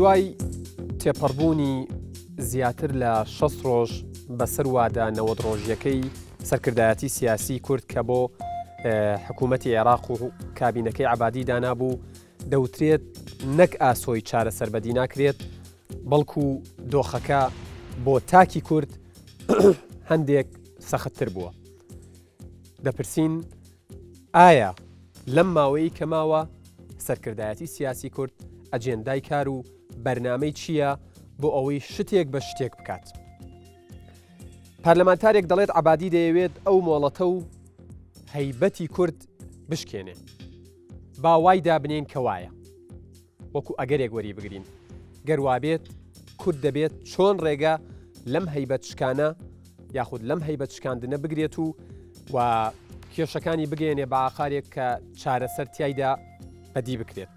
دوای تێپەڕبوونی زیاتر لە 6 ڕۆژ بەسەر وادە 90 ڕۆژیەکەی سەرکردایەتی سیاسی کورد کە بۆ حکوومەتی عێراق و کابینەکەی عبادی دانابوو دەوترێت نەک ئاسۆی چارەسەر بەدی ناکرێت بەڵکو دۆخەکە بۆ تاکی کورد هەندێک سەختتر بووە. دەپرسین ئایا لەم ماوەیەی کە ماوە سەرکردایەتی سیاسی کورد ئەجێندای کار و بەرنامەی چییە بۆ ئەوەی شتێک بە شتێک بکات؟ پەرلەمانتارێک دەڵێت عەبادی دەیەوێت ئەو مۆڵەتە و هەیبەتی کورد بشکێنێ. با وای دابنێین کە وایە. وەکو ئەگەرێک وەری بگرین. گەر وابێت کورد دەبێت چۆن ڕێگە لەم هەیبەت شکانە یاخود لەم هەیبەت شکاندنە بگرێت و و کێشەکانی بگەێنێ بە ئاقارێک کە چارەسەر تایدا بەدی بکرێت.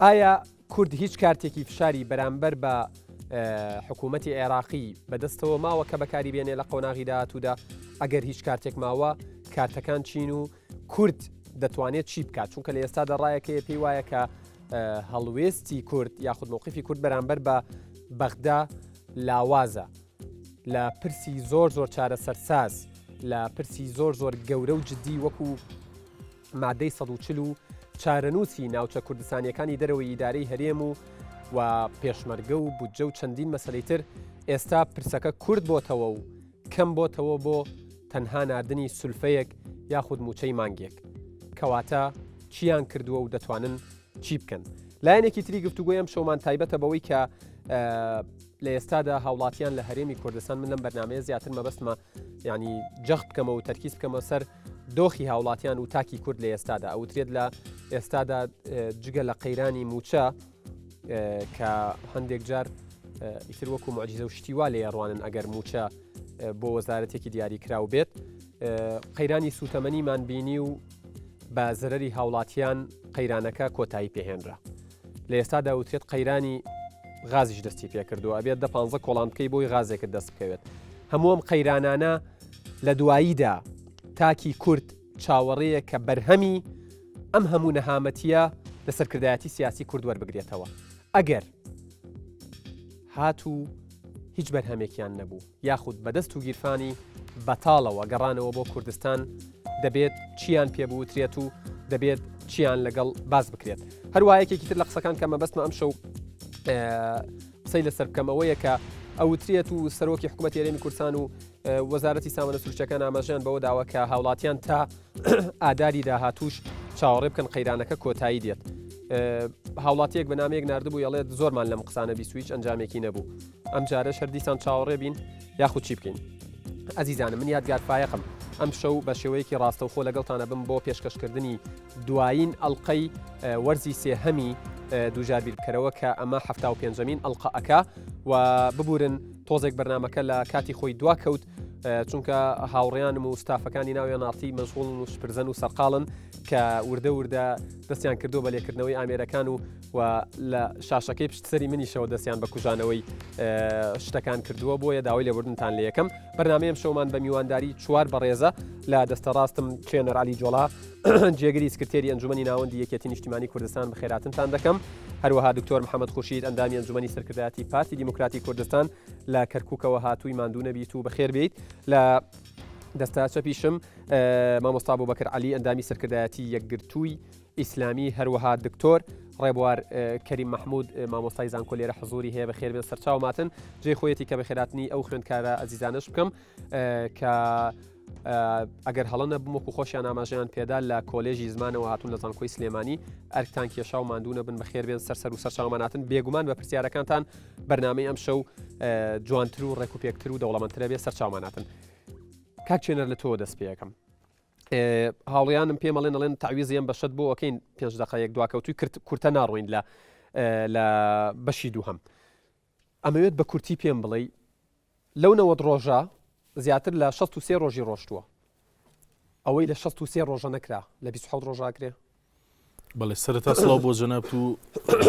ئایا کورد هیچ کارتێکی فشاری بەرامبەر بە حکوومەتی عێراقی بەدەستەوە ماوە کە بەکاری بێنێ لە قۆناغی داهاتوودا ئەگەر هیچ کارتێک ماوە کارتەکان چین و کورد دەتوانێت چی بکات چونکە لە ئێستادا ڕایەکەیە پێی وایە کە هەڵوێستی کورد یاخود مووقفی کورد بەرامبەر بە بەغدا لاوازە لە پرسی زۆر زۆر چارە سەرساز لە پرسی زۆر زۆر گەورە و جددی وەکو مادەی 140 و چارەنووسی ناوچە کوردستانیەکانی دەرەوەی ئیدارەی هەرێم و و پێشمەرگە و بودجە و چەندین مەسلەی تر ئێستا پرسەکە کورد بۆتەوە و کەم بۆتەوە بۆ تەنها ناردنی سولفەیەک یاخود مووچەی مانگێک. کەواتە چیان کردووە و دەتوانن چی بکەن؟ لایەنێکی تری گفتوگۆی ئەم شەومان تایبەتە بەوەی کە لە ئێستادا هاوڵاتیان لە هەرێمی کوردستان من لەم بەرنمەیە زیاتر مەبەستمە ینی جەخت بکەمەوە و تەرکیز بکەمە سەر دۆخی هاوڵاتیان و تاکی کورد لە ئێستادا ئەوترێت لە ئێستادا جگە لە قەیرانی موچە کە هەندێک جار ئیتر وەکو معجزە و شتی وا لێ ڕوانن ئەگەر موچە بۆ وەزارەتێکی دیاری کراو بێت قەیرانی سوتەمەنیمان بینی و بە زەرری هاوڵاتیان قەیرانەکە کۆتایی پێهێنرا لە ئێستا داوترێت قەیرانی غازیش دەستی پێکردووە ئەبێت دە پ کۆڵان بکەی بۆی غازێکت دەست بکەوێت هەمووم قەیرانانە لە دواییدا تاکی کورد چاوەڕێیە کە بەرهەمی ئەم هەموو نەهامەتییە لە سەرکردایەتی سیاسی کورد وەربگرێتەوە. ئەگەر هاتوو هیچ بەرهەمێکیان نەبوو یاخود بەدەست و گیرفانی بەتاڵەوە گەڕانەوە بۆ کوردستان دەبێت چیان پێ بوترێت و دەبێت چیان لەگەڵ باس بکرێت. هەروە یەکێکی تر لە قسەکان کە مەبەستمە ئەم شەو قسەی لەسەر بکەم ئەوەیە کە ئەوترێت و سەرۆکی حکوومەتی هەرێمی کوردستان و وەزارەتی سامانە سروشتەکان ئاماژەیان بەوە داوە کە هاوڵاتیان تا ئاداری داهاتوش چاوەڕێ بکەن قەیرانەکە کۆتایی دێت. هاوڵاتیەک بە نامەیەک نردبوو یاڵێت زۆرمان لەم قسانە بیسویچ ئەنجامێکی نەبوو ئەم جارەش هەر دیسان چاوەڕێ بین یاخود چی بکەین ئەزیزانم من یادگار فایەقم ئەم شەو بە شێوەیەکی ڕاستەوخۆ لەگەڵتانە بم بۆ پێشکەشکردنی دوایین ئەڵلقەی وەرزی سێهەمی دووجار بیربکەرەوە کە ئەمە ه پێنجەمین ئەڵلقە ئەکا و ببورن تۆزێک بەرنمەکە لە کاتی خۆی دوا کەوت چونکە هاوڕیانم و ستافەکانی ناویان ناڕتی مەشغوڵن و شپرزەن و سەرقاڵن کە وردە وردە دەستیان کردو بە لێکردنەوەی ئامێرەکان و و لە شاشەکەی پشت سەری منیشەوە دەستیان بە کوژانەوەی شتەکان کردووە بۆیە داوای لێبوردنتان لێ یەکەم بەرنامەیەم شەومان بە میوانداری چوار بەڕێزە لە دەستە ڕاستم چێنەر علی جۆڵا جێگری سکرتێری ئەنجومەنی ناوەندی یەکێتی نیشتیمانی کوردستان بەخێراتنتان دەکەم هەروەها دکتۆر محەممەد خورشید ئەندامی ئەنجومەنی سەرکردایەتی پارتی دیموکراتی کوردستان لە کەرکووکەوە هاتووی ماندوو نەبیت و بەخێر بیت لە دەستە چەپیشم مامۆستا بوبەکر علی ئەندامی سەرکردایەتی یەکگرتووی ئیسلامی هەروەها دکتۆر ڕێبوار کەریم مەحمود مامۆستای زانکۆ لێرە حزوری هەیە بەخێر بێن سەرچاوماتن جێ خۆیەتی کە بەخێراتنی ئەو خوێندکارە ئەزیزانەش بکەم کە ئەگەر هەڵە نەبم وەکو خۆشیان ئاماژەیان پێدا لە کۆلێژی زمانەوە هاتوون لە زانکۆی سلێمانی ئەرکتان کێشا و ماندوو نەبن بەخێر بێن سەر سەر و سەرچاوماناتن بێگومان بە پرسیارەکانتان بەرنامەی ئەم شەو جوانتر و ڕێکوپێکتر و دەوڵەمەندترە بێ سەرچاوماناتن کاک چێنەر لە تۆوە دەست پێەکەم هاوڵیانم پێم ئەڵێن ئەڵێن تعویزی ئەم بەشەت بۆ ئەکەین پێنج دقەیەک دواکەوتوی کرد کورتە ناڕۆین لە لە بەشی دووهەم ئەمەوێت بە کورتی پێم بڵێ لەو 90 ڕۆژە زیاتر لە 63 ڕۆژی ڕۆشتووە ئەوەی لە 63 ڕۆژە نەکرا لە 26 ڕۆژاکرێ بەڵێ سەرەتا سڵاو بۆ جەنابت و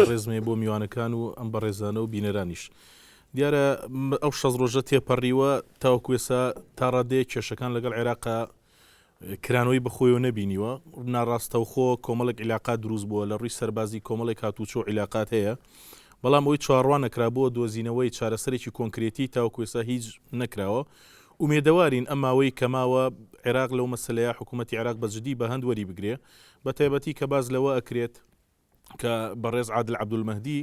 ڕێزمێ بۆ میوانەکان و ئەم بەڕێزانە و بینەرانیش. دیارە ئەو شەست ڕۆژە تێپەڕیوە تاوەکو ئێستا تا ڕادەیەک کێشەکان لەگەڵ عێراقا کرانەوەی بەخۆیەوە نەبینیوە ناڕاستەوخۆ کۆمەڵێک عیلاقات دروست بووە لە ڕووی سەربازی کۆمەڵێک هاتوچۆ عیلاقات هەیە. بەڵام ئەوەی چاوەڕوان ئەکرا بۆ دۆزینەوەی چارەسەرێکی کۆنکرێتی تاوەکو ئێستا هیچ نەکراوە. ئومێدەوارین ئەم ماوەی کە ماوە عێراق لەو مەسەلەیە حکوومەتی عێراق بە جدی بە هەند وەری بگرێ بە تایبەتی کە باس لەوە ئەکرێت کە بەڕێز عادل عەبدولمەهدی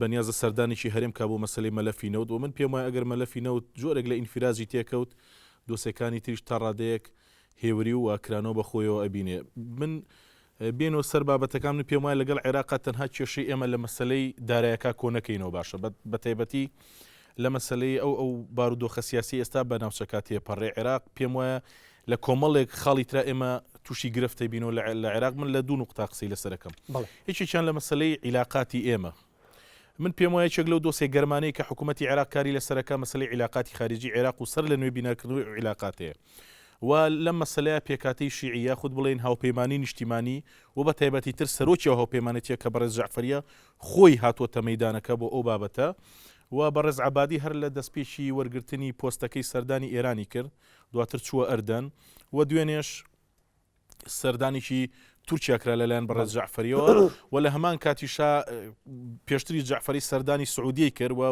بەنیازە سەردانێکی هەرێم کا بۆ مەسەلەی مەلەفی نەوت و من پێم وایە ئەگەر مەلەفی نەوت جۆرێک لە ئینفراجی تێکەوت دۆسێکانی تریش تا ڕادەیەک هێوری و کرانەوە بە خۆیەوە ئەبینێ. من بێنەوە سەر بابەتەکان من پێم وایە لەگەڵ عێراقا تەنها کێشەی ئێمە لە مەسەلەی دارایەکە کۆ نەکەینەوە باشە بە تایبەتی لە مەسەلەی ئەو ئەو بارودۆخە سیاسی ئێستا بە ناوچەکە تێپەڕێ عێراق پێم وایە لە کۆمەڵێک خاڵی ترا ئێمە تووشی گرفتە بینەوە لە عێراق من لە دوو نقطە قسەی لەسەرەکەم یەکێکیان لە مەسەلەی عیلاقاتی ئێمە من پێم وایە یەکێک لەو دۆسێ گەرمانەی کە حکوومەتی عێراق کاری لەسەرەکە مەسەلەی عیلاقاتی خارجی عێراق و سەر لە نوێ بیناکردنەوەی ئەو عیلاقاتەیە و لەم مەسەلەیە پێکهاتەی شیعی یاخود بڵێین هاوپەیمانی نیشتیمانی و بە تایبەتی تر سەرۆکی ئەو هاوپەیمانێتیە کە بەڕێز جەعفەریە خۆی هاتووەتە مەیدانەکە بۆ ئەو بابەتە و بەڕێز عەبادی هەر لە دەستپێکی وەرگرتنی پۆستەکەی سەردانی ئێرانی کرد دواتر چووە ئەردەن و دوێنێش سەردانێکی تورکیا کرا لەلایەن بەڕێز جەعفەریەوە و لە هەمان کاتیشا پێشتری جەعفەری سەردانی سعودیەی کرد و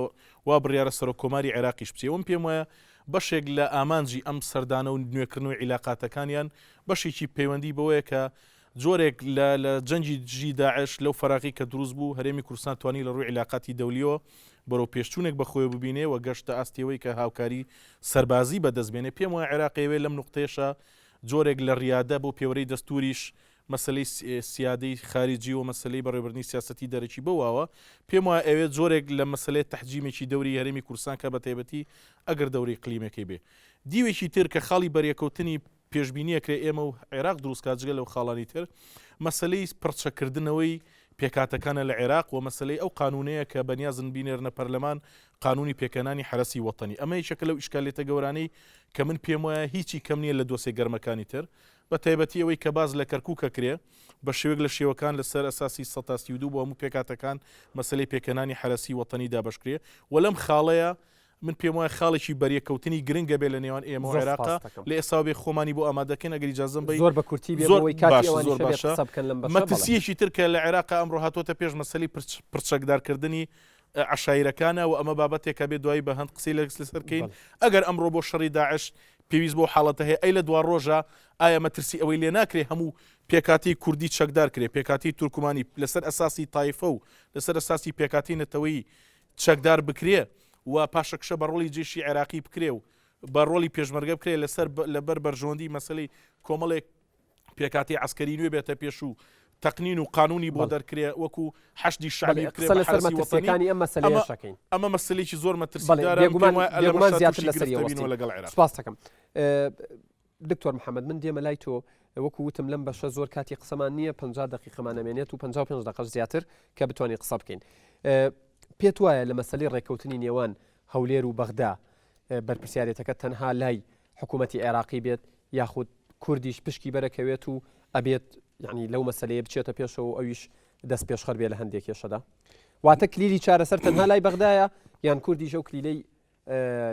وا بڕیارە سەرۆک کۆماری عێراقیش بچێ وم پێم وایە بەشێک لە ئامانجی ئەم سەردانە و نوێکردنەوەی عیلاقاتەکانیان بەشێکی پەیوەندی بەوەیە کە جۆرێک لە لە جەنگی دژی داعش لەو فەراغی کە دروست بوو هەرێمی کوردستان توانی لە ڕووی عیلاقاتی دەولیەوە بەرەو پێشچوونێک بە خۆی ببینێ و گەشتە ئاستیەوەی کە هاوکاری سەربازی بەدەست بێنێ پێم وایە عێراق ئەیەوێ لەم نوقتەیەشا جۆرێک لە ڕیادە بۆ پێوەرەی دەستووریش مەسەلەی سیادەی خاریجی و مەسەلەی بەڕێوەبردنی سیاسەتی دەرەکی بەواوە پێم وایە ئەوێ جۆرێک لە مەسەلەی تەحجیمێکی دەوری هەرێمی کوردستان کە بەتایبەتی ئەگەر دەورەی قلیمەکەی بێ دیوێکی تر کە خاڵی بەریەکەوتنی پێشبینی ئەکرێ ئێمە و عێراق دروست کا جگە لەو خاڵانی تر مەسەلەی پڕچەکردنەوەی پێکهاتەکانە لە عێراق و مەسەلەی ئەو قانوونەیە کە بەنیازن بینێرنە پەرلەمان قانوونی پێکهێنانی حەرەسی وەتەنی. ئەمە یەکێکە لەو ئیشکالیەتە گەورانەی کە من پێم وایە هیچی کەم نییە لە دۆسێ گەرمەکانی تر، بە تایبەتی ئەوەی کە باس لە کەرکووک ئەکرێ بە شێوەیەک لە شێوەکان لە سەر ئەساسی 132 بۆ هەموو پێکهاتەکان مەسەلەی پێکهێنانی حەرەسی وەتەنی دابەشکرێ و لەم خاڵەیا من پێم وایە خاڵێکی بەریەککەوتنی گرنگە بێ لە نێوان ئێمە و زۆر عێراقا سپاست دەکەم. لە ئێستاوە بێ خۆمانی بۆ ئامادە کەین ئەگەر ئیجازەم بەی زۆر بە کورتی بێ بۆ زۆر ئەوەی کاتی باشە ئەوانیش زۆر هەبێت باشە قسە بکەن لەم بەشە بەڵێ. مەترسییەکی تر کە لە عێراقا ئەمڕۆ هاتووەتە پێش مەسەلەی پرچ پڕچەکدارکردنی عەشایرەکانە و ئەمە بابەتێکە بێ دوایی بە هەند قسەی لەسەر بکەین ئەگەر ئەمڕۆ بۆ شەڕی داعش پێویست بەو حاڵەتە هەیە ئەی لە دواڕۆژا ئایا مەترسی ئەوەی لێ ناکرێ هەموو پێکهاتەی کوردی چەکدار کرێ پێکهاتەی تورکمانی لەسەر ئەساسی تایفە و لەسەر ئەساسی پێکهاتەی نەتەوەیی چەکدار بکرێ و پاشەکشە بە ڕۆڵی جەیشی عێراقی بکرێ و بە ڕۆڵی پێشمەرگە بکرێ لەسەر لەبەر بەرژەوەندی مەسەلەی کۆمەڵێک پێکهاتەی عەسکەری نوێ بێتە پێش و تەقنین و قانونی بۆ دەرکرێ وەکو حەشدی شەعبی بکرێ قسە بە لەسەر حەرەسی وەتەنی مەترسیەکانی ئەم ئەمە مەسەلەیەش ئەکەین. ئەمە مەسەلەیەکی زۆر بەڵێ مەترسیدارە من بێگومان پێم وایە بێگومان لەمەشا زیاتر تووشی لەسەری گرفت دەبینەوە ئەوەستین. لەگەڵ عێراق. سوپاست دەکەم. دکتۆر محەمەد من دێمە لای تۆ وەکو وتم لەم بەشە زۆر کاتی قسەمان نییە 50 دقیقەمان ئەمێنێت و 55 دقەش زیاتر کە بتوانین قسە بکەین. پێت وایە لە مەسەلەی ڕێککەوتنی نێوان هەولێر و بەغدا بەرپرسیارێتەکە تەنها لای حکوومەتی عێراقی بێت یاخود کوردیش پشکی بەرەکەوێت و ئەبێت یعنی لەو مەسلەیە بچێتە پێشەوە و ئەویش دەست پێشخەر بێ لە هەندێک کێشەدا واتە کلیلی چارەسەر تەنها لای بەغدایە یان کوردیش ئەو کلیلەی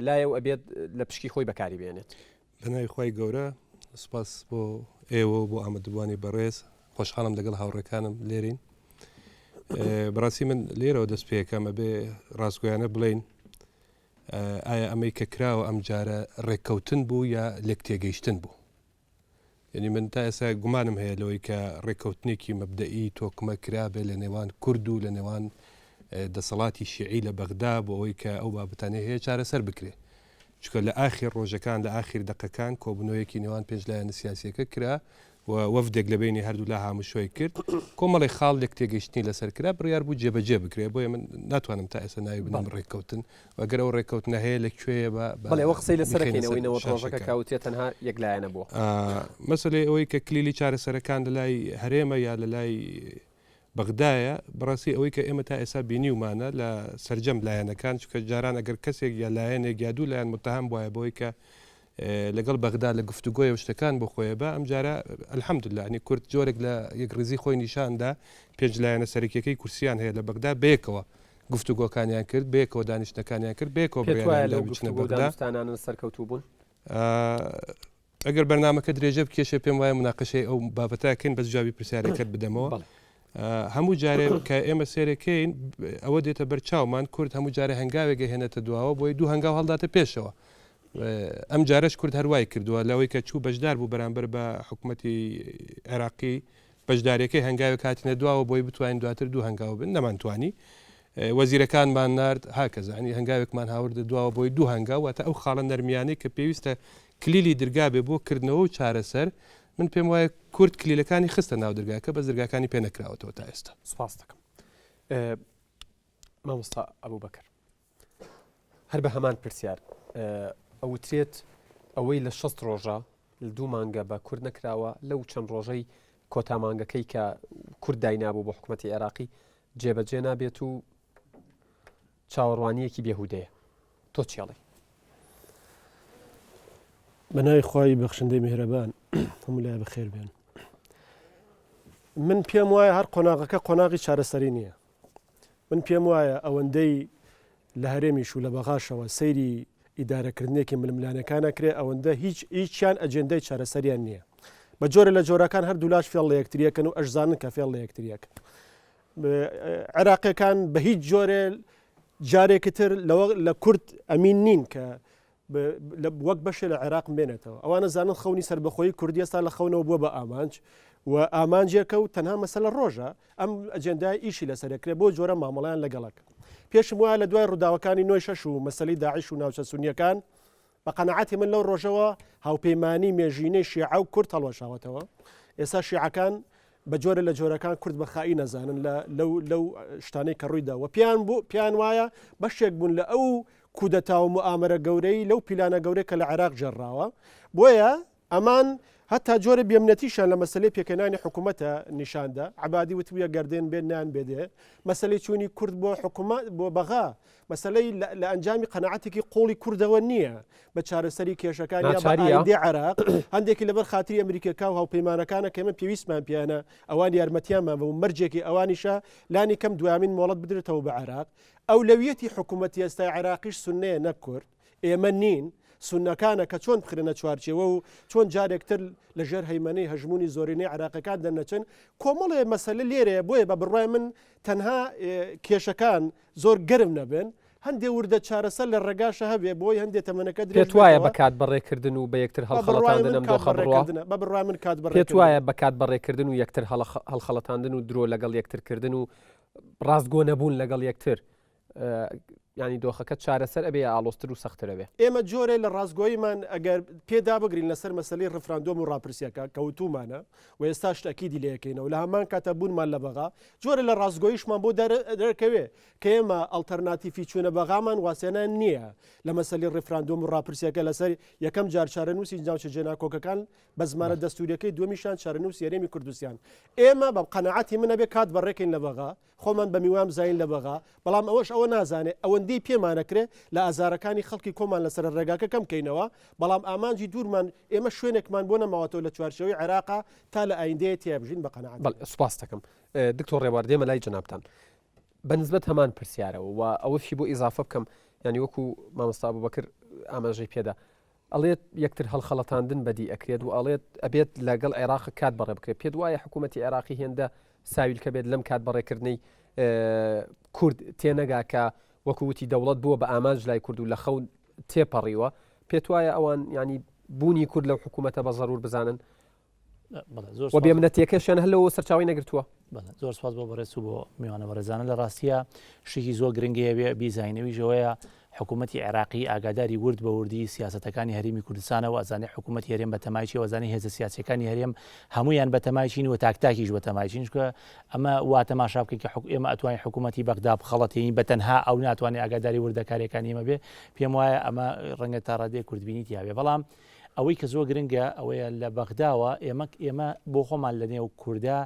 لایە و ئەبێت لە پشکی خۆی بەکاری بێنێت. بە ناوی خوای گەورە سوپاس بۆ ئێوە و بۆ ئامادەبووانی بەڕێز خۆشحاڵم لەگەڵ هاوڕێکانم لێرین بەڕاستی من لێرەوە دەست پێکەم ئەبێ ڕاستگۆیانە بڵین ئایا ئەمەی کە کراوە ئەم جارە ڕێککەوتن بوو یا لێک تێگەیشتن بوو یعنی من تا ئێستا گومانم هەیە لەوەی کە ڕێککەوتنێکی مەبدەئی تۆکمە کرابێ لە نێوان کورد و لە نێوان دەسەڵاتی شیعی لە بەغدا بۆ ئەوەی کە ئەو بابەتانەی هەیە چارەسەر بکرێ چونکە لە ئاخیر ڕۆژەکان لە ئاخیر دەقەکان کۆبوونەوەیەکی نێوان پێنج لایەنە سیاسیەکە کرا و وەفدێک لە بەینی هەردوولا هاموشۆی کرد، کۆمەڵێک خاڵ لێکتێگەیشتنی لەسەر کرا، بڕیار بوو جێبەجێ بکرێ، بۆیە من ناتوانم تا ئێستا ناوی بنێم ڕێککەوتن و ئەگەر ئەو ڕێککەوتنە هەیە لە کوێیە با بەڵێ ئەوە قسەی لەسەر بیخەینە ئەکەین سەر ئەوەی 90 ڕۆژەکە شاشەکە. کە وترێ تەنها یەک لایەنە بووە. مەسەلەی ئەوەی کە کلیلی چارەسەرەکان لە لای هەرێمە یا لە لای بەغدایە، بەڕاستی ئەوەی کە ئێمە تا ئێستا بینیومانە لە سەرجەم لایەنەکان، چونکە جاران ئەگەر کەسێک یا لایەنێک یا دوو لایەن موتەهەم بوایە بەوەی کە لەگەڵ بەغدا لە گفتوگۆیە و شتەکان بۆ خۆیە بە ئەمجارە الحمدللە ینی کورد جۆرێک لە یەکڕیزی خۆی نیشاندا، پێنج لایەنە سەرەکیەکەی کورسیان هەیە لە بەغدا بەیەکەوە گفتوگۆکانیان کرد، بەیەکەوە دانیشتنەکانیان کرد، بەیەکەوە پێت وایە بڕیاریان دا لەو بچنە گفتوگۆ و بەغدا. دانوستانانە سەرکەوتوو بوون؟ ئەگەر بەرنامەکە درێژە بکێشێ پێم وایە مناقەشەی ئەو بابەتە ئەکەین بەس جوابی پرسیارەکەت بدەمەوە. بەڵێ. هەموو جارێ کە ئێمە سێرەکەین ئەوە دێتە بەرچاومان کورد هەموو جارێ هەنگاوێک هێنێتە دواوە بۆی دوو هەنگاو هەڵداتە پێشەوە. ئەم جارەش کورد هەروای کردووە لەوەی کە چوو بەشدار بوو بەرامبەر بە حکوومەتی عێراقی بەشداریەکەی هەنگاوێک هاتینە دواوە بۆی بتوانین دواتر دوو هەنگاو بن نەمانتوانی وەزیرەکانمان نارد هاکەزانی هەنگاوێکمان هاوردە دواوە بۆی دوو هەنگاو واتە ئەو خاڵە نەرمیانەی کە پێویستە کلیلی درگا بێ بۆ کردنەوە و چارەسەر من پێم وایە کورد کلیلەکانی خستە ناو درگاکە بەس درگاکانی پێ نەکراوەتەوە تا ئێستا. سپاست دەکەم مامۆستا ئەبوبەکر. هەر بە هەمان پرسیار ئەوترێت ئەوەی لە 6 ڕۆژە لە دوو مانگە بە کورد نەکراوە لەو چەند ڕۆژەی کۆتا مانگەکەی کە کورد داینابوو بۆ حکوومەتتی عێراقی جێبەجێ نابێت و چاوەڕوانیەکی بێهودەیە تۆ چێڵی بە ناوی خوای بەخشندەی میهرەبان هەموو لای بەخێر بێن من پێم وایە هەر قۆناغەکە قۆناغی چارەسەری نییە من پێم وایە ئەوەندەی لە هەرێمیش و لە بەغاشەوە سەیری ئیدارەکردنێکی ململانێکان ئەکرێ ئەوەندە هیچ هیچیان ئەجێندای چارەسەریان نییە. بە جۆرە لە جۆرەکان هەردوولاش فێڵ لە یەکتریەکەن و ئەشزانن کە فێڵ لە یەکتریەکەن. عێراقیەکان بە هیچ جۆرێ جارێکی تر لەوە لە کورد ئەمین نین کە وەک بەشێ لە عێراق بێنێتەوە. ئەوانە زانن خەونی سەربەخۆیی کوردی ئێستا لە خەونەوە بووە بە ئامانج و ئامانجێکە و تەنها مەسەلە ڕۆژە ئەم ئەجێندای ئیشی لەسەر ئەکرێ بۆ جۆرە مامەڵەیان لەگەڵ ئەکەن. پێشم وایە لە دوای ڕووداوەکانی نۆی شەش و مەسەلەی داعش و ناوچە سونییەکان بە قەناعەتی من لەو ڕۆژەوە هاوپەیمانی مێژینەی شیعە و کورد هەڵوەشاوەتەوە. ئێستا شیعەکان بە جۆرە لە جۆرەکان کورد بە خائین ئەزانن لە لەو لەو شتانەی کە ڕوویدا و پێیان بوو پێیان وایە بەشێک بوون لە ئەو کودەتا و موئامەرە گەورەی لەو پیلانە گەورەی کە لە عێراق گێڕراوە. بۆیە ئەمان هەتا جۆرە بێمنەتیشیان لە مەسەلەی پێکهێنانی حکوومەتە نیشان دا. عەبادی وتبوویە گەر دێن بێن نان بێ دێ. مەسەلەی چوونی کورد بۆ حکوومەت بۆ بەغا مەسەلەی لە ئەنجامی قەناعەتێکی قووڵی کوردەوە نییە بە چارەسەری کێشەکان یا بە ئایندەی عێراق. هەندێکی لەبەر خاتری ئەمریکییەکا و هاوپەیمانەکانە کە ئێمە پێویستمان پێیانە ئەوان یارمەتیانمان بە و مەرجێکی ئەوانیشە لانی کەم دوامین مۆڵەت بدرێتەوە بە عێراق. ئەولەویەتی حکوومەتی ئێستای عێراقیش سوننەیە نەک کورد. ئێمە نین، سوننەکانە کە چۆن بخرێنە چوارچێوە و چۆن جارێک تر لە ژێر هەیمەنەی هەژموونی زۆرینەی عێراقیەکان دەرنەچن، کۆمەڵێ مەسەلە لێرەیە، بۆیە بە بڕوای من تەنها کێشەکان زۆر گەرم نەبن، هەندێ وردە چارەسەر لە ڕێگاشە هەبێ بۆی هەندێ تەمەنەکە درێژ پێت وایە بێتەوە. بە کات بەڕێکردن و بە یەکتر بە بڕوای هەڵخەڵەتاندن من ئەم کات دۆخە بڕوا؟ بەڕێکردنە، بە بڕوای من کات پێت بەڕێکردنە. وایە بە کات بەڕێکردن و یەکتر هەڵخەڵەتاندن و درۆ لەگەڵ یەکتر کردن و ڕاستگۆ نەبوون لەگەڵ یەکتر یانی دۆخەکە چارەسەر ئەبێ یا ئاڵۆزتر و سەختتر ئەبێ؟ ئێمە جۆرێ لە ڕاستگۆییمان ئەگەر پێ دابگرین لەسەر مەسەلەی ڕفراندۆم و ڕاپرسیەکە کە وتوومانە و ئێستاش تەئکیدی لێ ئەکەینەوە لە هەمان کاتا بوونمان لە بەغا جۆرێ لە ڕاستگۆییشمان بۆ دەرەکەوێ کە ئێمە ئەڵتەرناتیفی چوونە بەغامان واسێنان نییە لە مەسەلی ڕفراندۆم و ڕاپرسیەکە لەسەر یەکەم جار چارەنووسی ناوچە جێناکۆکەکان بە زمانە دەستووریەکەی دووەمیشان چارەنووسی هەرێمی کوردستان ئێمە بە قەناعەتی من ئەبێ کات بەڕێکەین لە بەغا خۆمان بە میوان بزانین لە بەغا، بەڵام ئەوەش ئەوە نازانێ ئەوەندەی پێمانەکرێ لە ئازارەکانی خەڵکی کۆمان لەسەر ڕێگاکە کەم کەینەوە، بەڵام ئامانجی دوورمان ئێمە شوێنێکمان بۆ نەماوەتەوە لە چوارچێوەی عێراقا تا لە ئایندەیە تیا بژین بە قەناعەتی بەڵێ من. سوپاست دەکەم دکتۆر ڕێبوار دێمە لای جەنابتان بە نسبەت هەمان پرسیارەوە و ئەوەشی بۆ ئیزافە بکەم یانی وەکو مامۆستا ئەبوبەکر ئاماژەی پێدا ئەڵێت یەکتر هەڵخەڵەتاندن بەدی ئەکرێت و ئەڵێت ئەبێت لەگەڵ عێراق کات بەڕێ بکرێت پێت وایە حکوومەتی عێراقی هێندە ساویلکە بێت لەم کات بەڕێکردنەی کورد تێنەگا کە وەکو وتی دەوڵەت بووە بە ئامانج لای کورد و لە خەون تێپەڕیوە پێت وایە ئەوان ینی بوونی کورد لەو حکوومەتە بە زەرور بزانن و بێمنەتیەکەشیان هەر لەوە سەرچاوی نەگرتووە. زۆر سپاس بۆ بەڕێز و بۆ میوانە بەڕێزانە لە ڕاستیە شتێکی زۆر گرنگەیە بێ بیزانین ئەویش ئەوەیە حکوومەتی عێراقی ئاگاداری ورد بە وردی سیاسەتەکانی هەرێمی کوردستانە و ئەزانێ حکوومەتی هەرێم بە تەمای چیە و ئەزانێ هێزە سیاسیەکانی هەرێم هەمویان بە تەمای چین و تاک تاکیش بە تەمای چین چونکە ئەمە وا تەماشا بکەین کە ئێمە ئەتوانین حکوومەتی بەغدا بخەڵەتێنین بە تەنها ئەو ناتوانێت ئاگاداری وردەکاریەکانی ئێمە بێ پێم وایە ئەمە ڕەنگە تا ڕادەیەک کورتبینی تیابێ بەڵام ئەوەی کە زۆر گرنگە ئەوەیە لە بەغداوە ئێمە ئێمە بۆ خۆمان لە نێو کوردا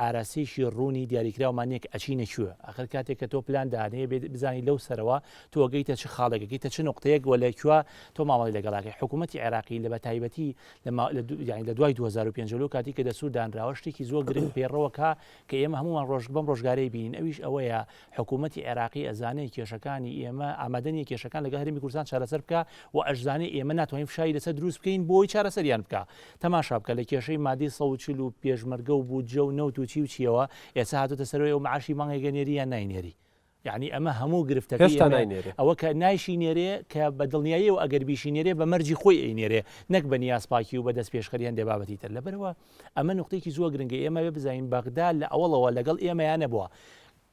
ئاراسەیەکی ڕوونی دیاریکراومان نییە کە ئەچینە کوێ. ئاخر کاتێک کە تۆ پلان دانێ بێ بزانی لەو سەرەوە تۆ ئەگەیتە چ خاڵێک، ئەگەیتە چ نوقتەیەک و لە کوێ تۆ مامەڵەی لەگەڵ ئەکەی. حکوومەتی عێراقی لە بە تایبەتی لە ما لە دوو یانی لە دوای 2005 لەو کاتی کە دەستوور دانراوە شتێکی زۆر گرنگ پەیڕەوەکا کە ئێمە هەموومان ڕۆژ بەم ڕۆژگارەی بینین ئەویش ئەوەیە حکوومەتی عێراقی ئەزانێ کێشەکانی ئێمە ئامادە نییە کێشەکان لەگەڵ هەرێمی کوردستان چارەسەر بکا و ئەشزانێ ئێمە ناتوانین فشاری لەسەر دروست. دروست بکەین بۆی چارەسەریان بکە تەماشا بکە لە کێشەی مادەی 140 و پێشمەرگە و بودجە و نەوت و چی و چیەوە ئێستا هاتوتە سەرەوەی ئەو معاشی مانگێکە نێری یان ناینێری یعنی ئەمە هەموو گرفتەکەی هێشتا ئێمەیە. ناینێرێ. ئەوە کە نایشی نێرێ کە بە دڵنیاییەوە ئەگەر بیشی نێرێ بە مەرجی خۆی ئەینێرێ نەک بە نیازپاکی و بە دەستپێشخەری هەندێ بابەتی تر لەبەرئەوە ئەمە نوقتەیەکی زۆر گرنگە ئێمە بێ بزانین بەغدا لە ئەوەڵەوە لەگەڵ ئێمەیا نەبووە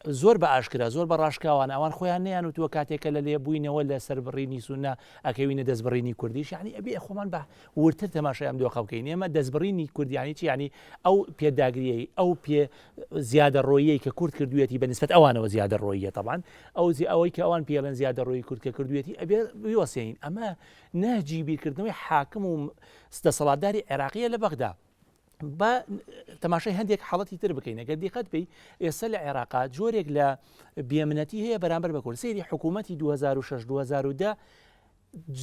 زۆر بە ئاشکرا زۆر بە ڕاشکاوانە ئەوان خۆیان نەیان وتووە کاتێک کە لە لێبووینەوە لە سەربڕینی سوننە ئەکەوینە دەستبڕینی کوردیش یعنی ئەبێ خۆمان بە وردتر تەماشای ئەم دۆخە بکەین ئێمە دەستبڕینی کورد یعنی چی یعنی ئەو پێداگریەی ئەو پێ زیادەڕۆییەی کە کورد کردوویەتی بە نسبەت ئەوانەوە زیادەڕۆییە تەبعەن ئەو زی ئەوەی کە ئەوان پێڵێن زیادەڕۆیی کورد کە کردوویەتی ئەبێ بیوەسێنین ئەمە نەهجی بیرکردنەوەی حاکم و دەسەڵاتداری عێراقیە لە بەغدا با تەماشای هەندێک حاڵەتی تر بکەین ئەگەر دیقەت بی ئێستا لە عێراقا جۆرێک لە بێمنەتی هەیە بەرامبەر بە کورد سەیری حکوومەتی 2006 2010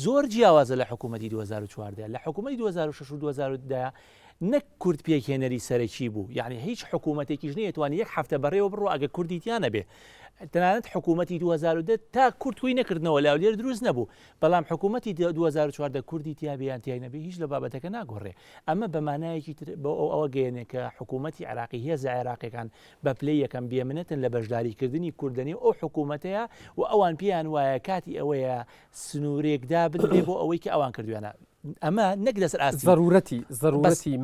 زۆر جیاوازە لە حکوومەتی 2014 لە حکوومەتی 2006 و 2010 نەک کورد پێکهێنەری سەرەکی بوو یعنی هیچ حکوومەتێکیش نەیەتوانی یەک هەفتە بەڕێوە بڕۆ ئەگە کوردی تیا نەبێ تەنانەت حکوومەتی 2010 تا کورد توی نەکردنەوە لاولێر دروست نەبوو بەڵام حکوومەتی 2014 کوردی تیا بێ یان تیای نەبێ هیچ لە بابەتەکە ناگۆڕێ ئەمە بە مانایەکی تر بۆ ئەو ئەوە گەیەنێ کە حکوومەتی عێراقی هێزە عێراقیەکان بە پلەی یەکەم بێمنەتن لە بەشداریکردنی کورد لەنێو ئەو حکوومەتەیە و ئەوان پێیان وایە کاتی ئەوەیە سنوورێک دابنرێ بۆ ئەوەی کە ئەوان کردویانە ئەمە نەک لەسەر ئاستی زەرورەتی زەرورەتی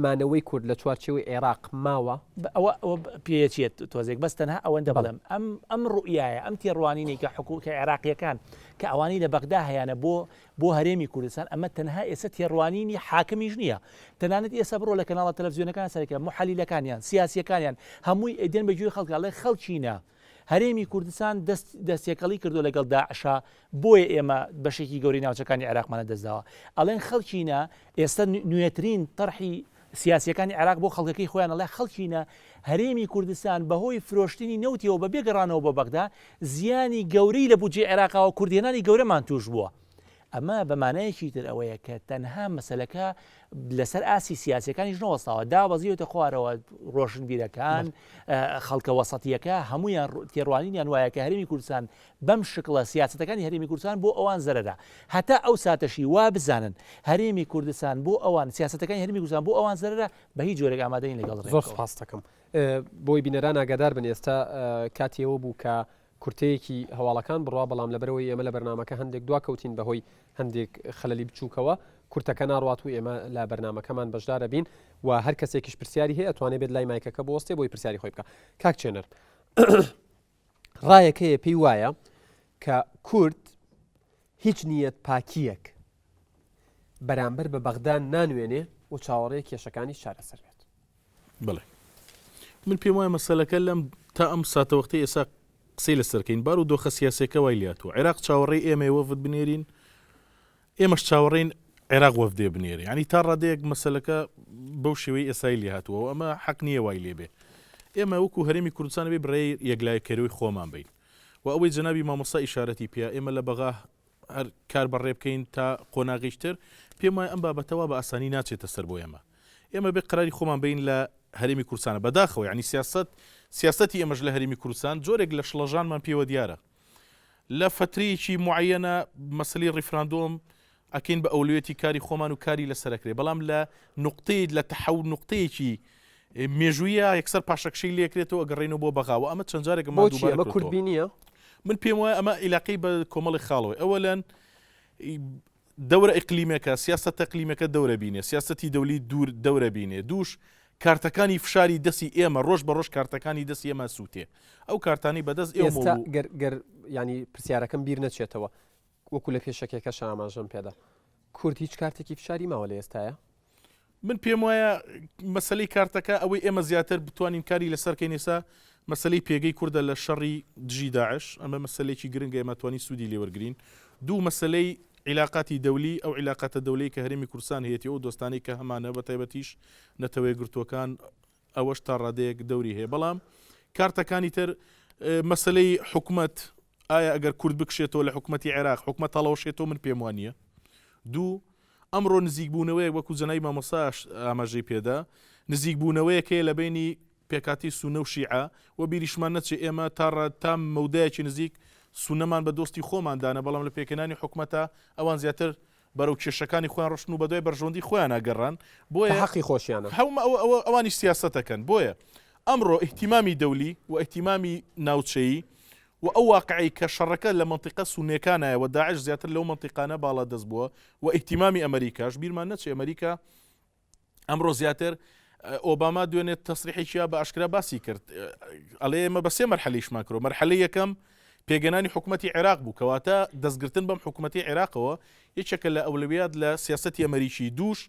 مانەوەی کورد لە چوارچێوەی عێراق ماوە؟ ئەوە ئەوە پێیەچێت تۆزێک بەس تەنها ئەوەندە بڵێم ئەم ئەم ڕوئیایە ئەم تێڕوانینەی کە حکوو کە عێراقیەکان کە ئەوانەی لە بەغدا هەیانە بۆ بۆ هەرێمی کوردستان ئەمە تەنها ئێستا تێڕوانینی حاکمیش نییە تەنانەت ئێستا بڕۆ لە کەناڵە تەلەفزیۆنەکان سەرکە محەلیلەکانیان سیاسیەکانیان هەمووی ئەدێن بە گوێی خەڵک ئەڵێ خەڵکینە هەرێمی کوردستان دەست دەستێکەڵی کردو لەگەڵ داعشا بۆیە ئێمە بەشێکی گەورەی ناوچەکانی عێراقمان لەدەستداوە ئەڵێن خەڵکینە ئێستا نوێترین تەرحی سیاسیەکانی عێراق بۆ خەڵکەکەی خۆیان ئەڵێ خەڵکینە هەرێمی کوردستان بەهۆی فرۆشتنی نەوتیەوە بەبێ گەڕانەوە بۆ بەغدا زیانی گەورەی لە بودجەی عێراقاوە کوردهێنانی گەورەمان توش بووە. ئەمە بە مانایەکی تر ئەوەیە کە تەنها مەسەلەکە لەسەر ئاستی سیاسیەکانیش نەوەستاوە دابەزیوەتە خوارەوە ڕۆشنبیرەکان خەڵکە وەسەتیەکە هەمویان تێڕوانینیان وایە کە هەرێمی کوردستان بەم شکڵە سیاسەتەکانی هەرێمی کوردستان بۆ ئەوان زەرەرە هەتا ئەو ساتەشی وا بزانن هەرێمی کوردستان بۆ ئەوان سیاسەتەکانی هەرێمی کوردستان بۆ ئەوان زەرەرە بە هیچ جۆرێک ئامادە نین لەگەڵ زۆر ڕێکەوە. سپاست دەکەم بۆی بینەران ئاگادار بن ئێستا کاتی ئەوە بوو کە کورتەیەکی هەواڵەکان بڕوا بەڵام لەبەرئەوەی ئێمە لە بەرنامەکە هەندێک دوا کەوتین بەهۆی هەندێک خەلەلی بچووکەوە کورتەکە ناڕوات و ئێمە لە بەرنامەکەمان بەشدارە بین و هەر کەسێکیش پرسیاری هەیە ئەتوانێ بێت لای مایکەکە بوەستێ بۆی پرسیاری خۆی بکە کاک چێنەر ڕایەک هەیە پێی وایە کە کورد هیچ نیەت پاکییەک بەرامبەر بە بەغدا نانوێنێ و چاوەڕێ کێشەکانی چارەسەر بێت. بەڵێ من پێم وایە مەسەلەکە لەم تا ئەم ساتەوەختەی ئێستا قسەی لەسەرکەین بار و دۆخە سیاسەکە وای لاتوە عێراق چاوەڕێی ئێمەی وەفد بنێرین ئێمەش چاوەڕێین عێراق وەفدێ بنێرێ یانی تا ڕادەیەک مەسەلەکە بەو شێوەی ئێسای لێ هاتووە و ئەمە حەق نییە وای لێ بێ ئێمە وەکو هەرێمی کوردستان بێ بڕێ یەکلایکەرەوەی خۆمان بین و ئەوەی جەنابی مامۆستا ئیشارەتی پێ ئێمە لە بەغا هەر کار بەڕێ بکەین تا قۆناغیشتر پێم وایە ئەم بابەتەوە بە ئاسانی ناچێتە سەر بۆ ئێمە ئێمە بێ قراری خۆمان بین لە هەرێمی کوردستانە بەداخەوە یعنی سیاست سیاستی ئێمەش لە هەرێمی کوردستان جۆرێک لە شڵەژانمان پێوە دیارە لە فەترەیەکی موعەیەنە مەسەلەی ڕیفراندۆم ئەکەین بە ئەولەویەتی کاری خۆمان و کاری لەسەر ئەکرێ بەڵام لە نوقتەیەک لە تەحەو نوقتەیەکی مێژوویە یەکسەر پاشەکشەی لێکرێتەوە ئەگەڕێنەوە بۆ بەغا و ئەمە چەند جارێک ئەمان بۆچی دووبارە ئەمە کردەوە کوردبینییە؟ من پێم وایە ئەمە ئیلاقەی بە کۆمەڵی خاڵەوەی ئەوەلەن دەورە ئیقلیمەکە سیاسەتە ئیقلیمەکە دەورە بینێ سیاسەتی دەولی دوور دەورە بینێ دووش کارتەکانی فشاری دەستی ئێمە ڕۆژ بە ڕۆژ کارتەکانی دەستی ئێمە سووتێ ئەو کارتانەی بەدەست ئێمەوە ئێستا بوو. گەر گەر یانی پرسیارەکەم بیر نەچێتەوە وەکو لە پێشەکیەکەشا ئاماژەم پێدا کورد هیچ کارتێکی فشاری ماوە لە ئێستایا؟ من پێم وایە مەسەلەی کارتەکە ئەوەی ئێمە زیاتر بتوانین کاری لەسەر کەین ئێستا مەسەلەی پێگەی کوردە لە شەڕی دژی داعش ئەمە مەسەلەیەکی گرنگە ئێمە توانین سوودی لێوەرگین دوو مەسەلەی عیلاقاتی دەولی ئەو عیلاقاتە دەولەی کە هەرێمی کوردستان هەیەتی ئەو دۆستانەی کە هەمانە بە تایبەتیش نەتەوە یەکگرتووەکان ئەوەش تا ڕادەیەک دەوری هەیە بەڵام کارتەکانی تر مەسەلەی حکومەت ئایا ئەگەر کورد بکشێتەوە لە حکومەتی عێراق حکومەت هەڵەوەشێتەوە من پێم وانە دوو ئەمڕۆ نزیکبوونەوەیەک وەکو جەنابی مامۆستاش ئاماژەی پێدا، نزیکبوونەوەیەک هەیە لە بەینی پێکهاتەی سوننە و شیعە و بیریشمان نەچێ ئێمە تا ڕا تا مەودایەکی نزیک سوننەمان بە دۆستی خۆمان دانا بەڵام لە پێکهێنانی حکومەتا ئەوان زیاتر. بەرەو کێشەکانی خۆیان ڕۆشتن و بەدوای بەرژەوەندی خۆیانا گەڕان بۆیە کە حەقی خۆشیانە. هەومە ئەوە ئەوە ئەوانیش سیاسەتەکەن بۆیە ئەمڕۆ ئیهتیمامی دەولی و ئیهتیمامی ناوچەیی و ئەو واقعەی کە شەڕەکە لە مەنتیقە سوننیەکانایە و داعش زیاتر لەو مەنتیقانە باڵادەست بووە و ئیهتیمامی ئەمەریکاش بیرمان نەچێ ئەمەریکا ئەمڕۆ زیاتر ئۆباما دوێنێ تەسریحێکیا بە ئاشکرا باسی کرد ئەڵێ ئێمە بە سێ مەرحەلەیشمان کرۆ مەرحەلەی یەکەم پێگەنانی حکوومەتی عێراق بوو کەواتە دەستگرتن بەم حکوومەتی عێراقەوە یەکێکە لە ئەولەویات لە سیاستی ئەمریکی دووش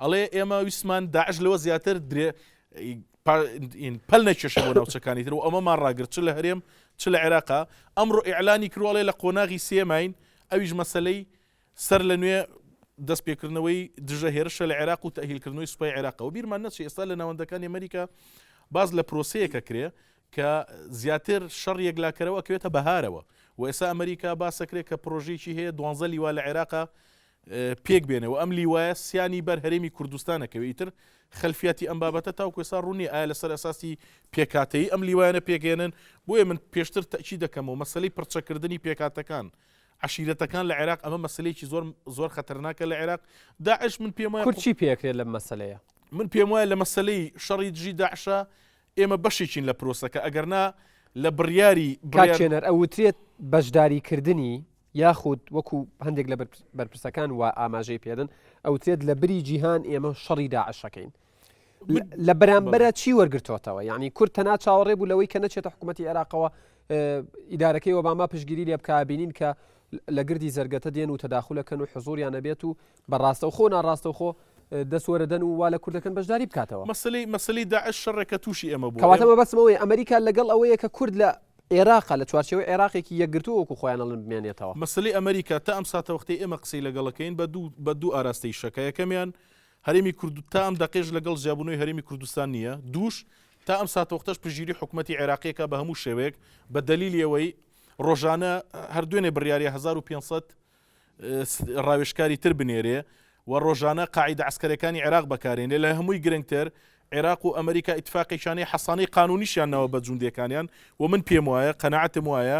ئەڵێ ئێمە ویستمان داعش لەوە زیاتر درێ پەل نەکێشە بۆ ناوچەکانی تر و ئەمەمان ڕاگرت چ لە هەرێم چ لە عێراقا ئەمڕۆ ئیعلانی کرۆڵێ لە قۆناغی سێماین ئەویش مەسلەی سەر لە نوێ دەستپێکردنەوەی دژە هێرشە لە عێراق و تەئهیلکردنەوەی سوپای عێراقەوە. بیرمان نەچێ ئێستا لە ناوەندەکانی ئەمریکا باس لە پرۆسەیەک ئەکرێ کە زیاتر شەڕ یەکلاکەرەوە ئەکەوێتە بەهارەوە و ئێستا ئەمریکا باسەکرێ کە پرۆژەیەکی هەیە دوانزە لیوا لە عێراقا پێک بێنێ و ئەم لیوایە سیانی بەر هەرێمی کوردستان ئەکەوێ ئیتر خەلفیاتی ئەم بابەتە تاوکو ئێستا ڕوون نییە ئایا لەسەر ئەساسی پێکهاتەیی ئەم لیوایانە پێکهێنن بۆیە من پێشتر تەئکید دەکەمەوە مەسەلەی پڕچەکردنی پێکهاتەکان عەشیرەتەکان لە عێراق ئەمە مەسەلەیەکی زۆر زۆر خەتەرناکە لە عێراق داعش من پێم وایە کورد چی پێکرێت لەم مەسەلەیە؟ من پێم وایە لە مەسەلەی شەڕی دژی داعشە ئێمە بەشێکین لە پرۆسەکە ئەگەرنا لە بڕیاری کاک چێنەر ئەوترێت بەشداریکردنی یاخود وەکو هەندێک لە بەرپرسەکان وا ئاماژەی پێدن ئەوترێت لە بری جیهان ئێمە شەڕی داعشەکەین لە بەرامبەرە چی وەرگرتوتەوە یعنی کورد تەنها چاوەڕێ بوو لەوەی کە نەچێتە حکوومەتتی عێراقەوە ئیدارەکەی ئۆباما پشگیری لێ بکە بینین کە لە گردی زەرگەتە دێن و تەداخلەکەن و حزوریان نەبێت و بە ڕاستەوخۆ ناڕاستەوخۆ دەستوەرەدەن و وا لە کوردەکەن بەشداری بکاتەوە. مەسەلەی مەسەلەی داعش شەڕێکە تووشی ئێمە بووە. کەواتە مەبەستم ئەوەیە ئەمریکا لەگەڵ ئەوەیە کە کورد لە عێراقا لە چوارچێوەی عێراقێکی یەکگرتوو وەکو خۆیان ئەڵێن بمێنێتەوە. مەسەلەی ئەمریکا تا ئەم ساتەوەختەی ئێمە قسەی لەگەڵەکەین بە دوو بە دوو ئاراستەی شەکە یەکەمیان هەرێمی کورد تا ئەم دەقەیش لەگەڵ جیابوونەوەی هەرێمی کوردستان نییە، دووش تا ئەم ساتەوەختەش پشتگیری حکومەتی عێراقیەکە بە هەموو شێوەیەک بە دەلیلی ئەوەی ڕۆژانە هەر دوێنێ بڕیاریە 1500 ڕاوێژکاری تر بنێرێ و ڕۆژانە قاعیدە عەسکەرەکانی عێراق بەکارێنێ لە هەمووی گرنگتر عێراق و ئەمریکا ئیتفاقێکیان هەیە حەسانەی قانونیشیان ناوە بە جوندیەکانیان و من پێم وایە قەناعەتم وایە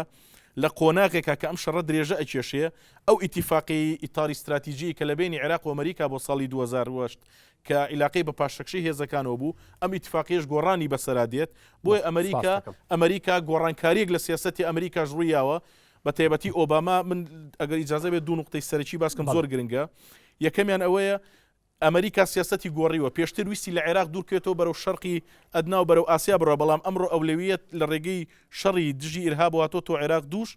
لە قۆناغێکا کە ئەم شەڕە درێژە ئەکێشێ ئەو ئیتیفاقی ئیتاری ستراتیجی کە لە بینی عێراق و ئەمریکا بۆ ساڵی 2008 کە عیلاقەی بە پاشەکشەی هێزەکانەوە بوو ئەم ئیتفاقیش گۆڕانی بەسەرا دێت بۆیە ئەمریکا ئەمریکا گۆڕانکاریەک لە سیاسەتی ئەمریکاش ڕوویاوە بە تایبەتی ئۆباما من ئەگەر ئیجازە بێت دوو نوقتەی سەرەکی باسکەم زۆر گرنگە یەکەمیان ئەوەیە ئەمریکا سیاسەتی گۆڕیوە، پێشتر ویستی لە عێراق دوورکەوێتەوە بەرەو شەرقی ئەدنا و بەرەو ئاسیا بڕوا، بەڵام ئەمڕۆ ئەولەویەت لە ڕێگەی شەڕی دژی ئیرهابەوە هاتۆتەوە عێراق دووش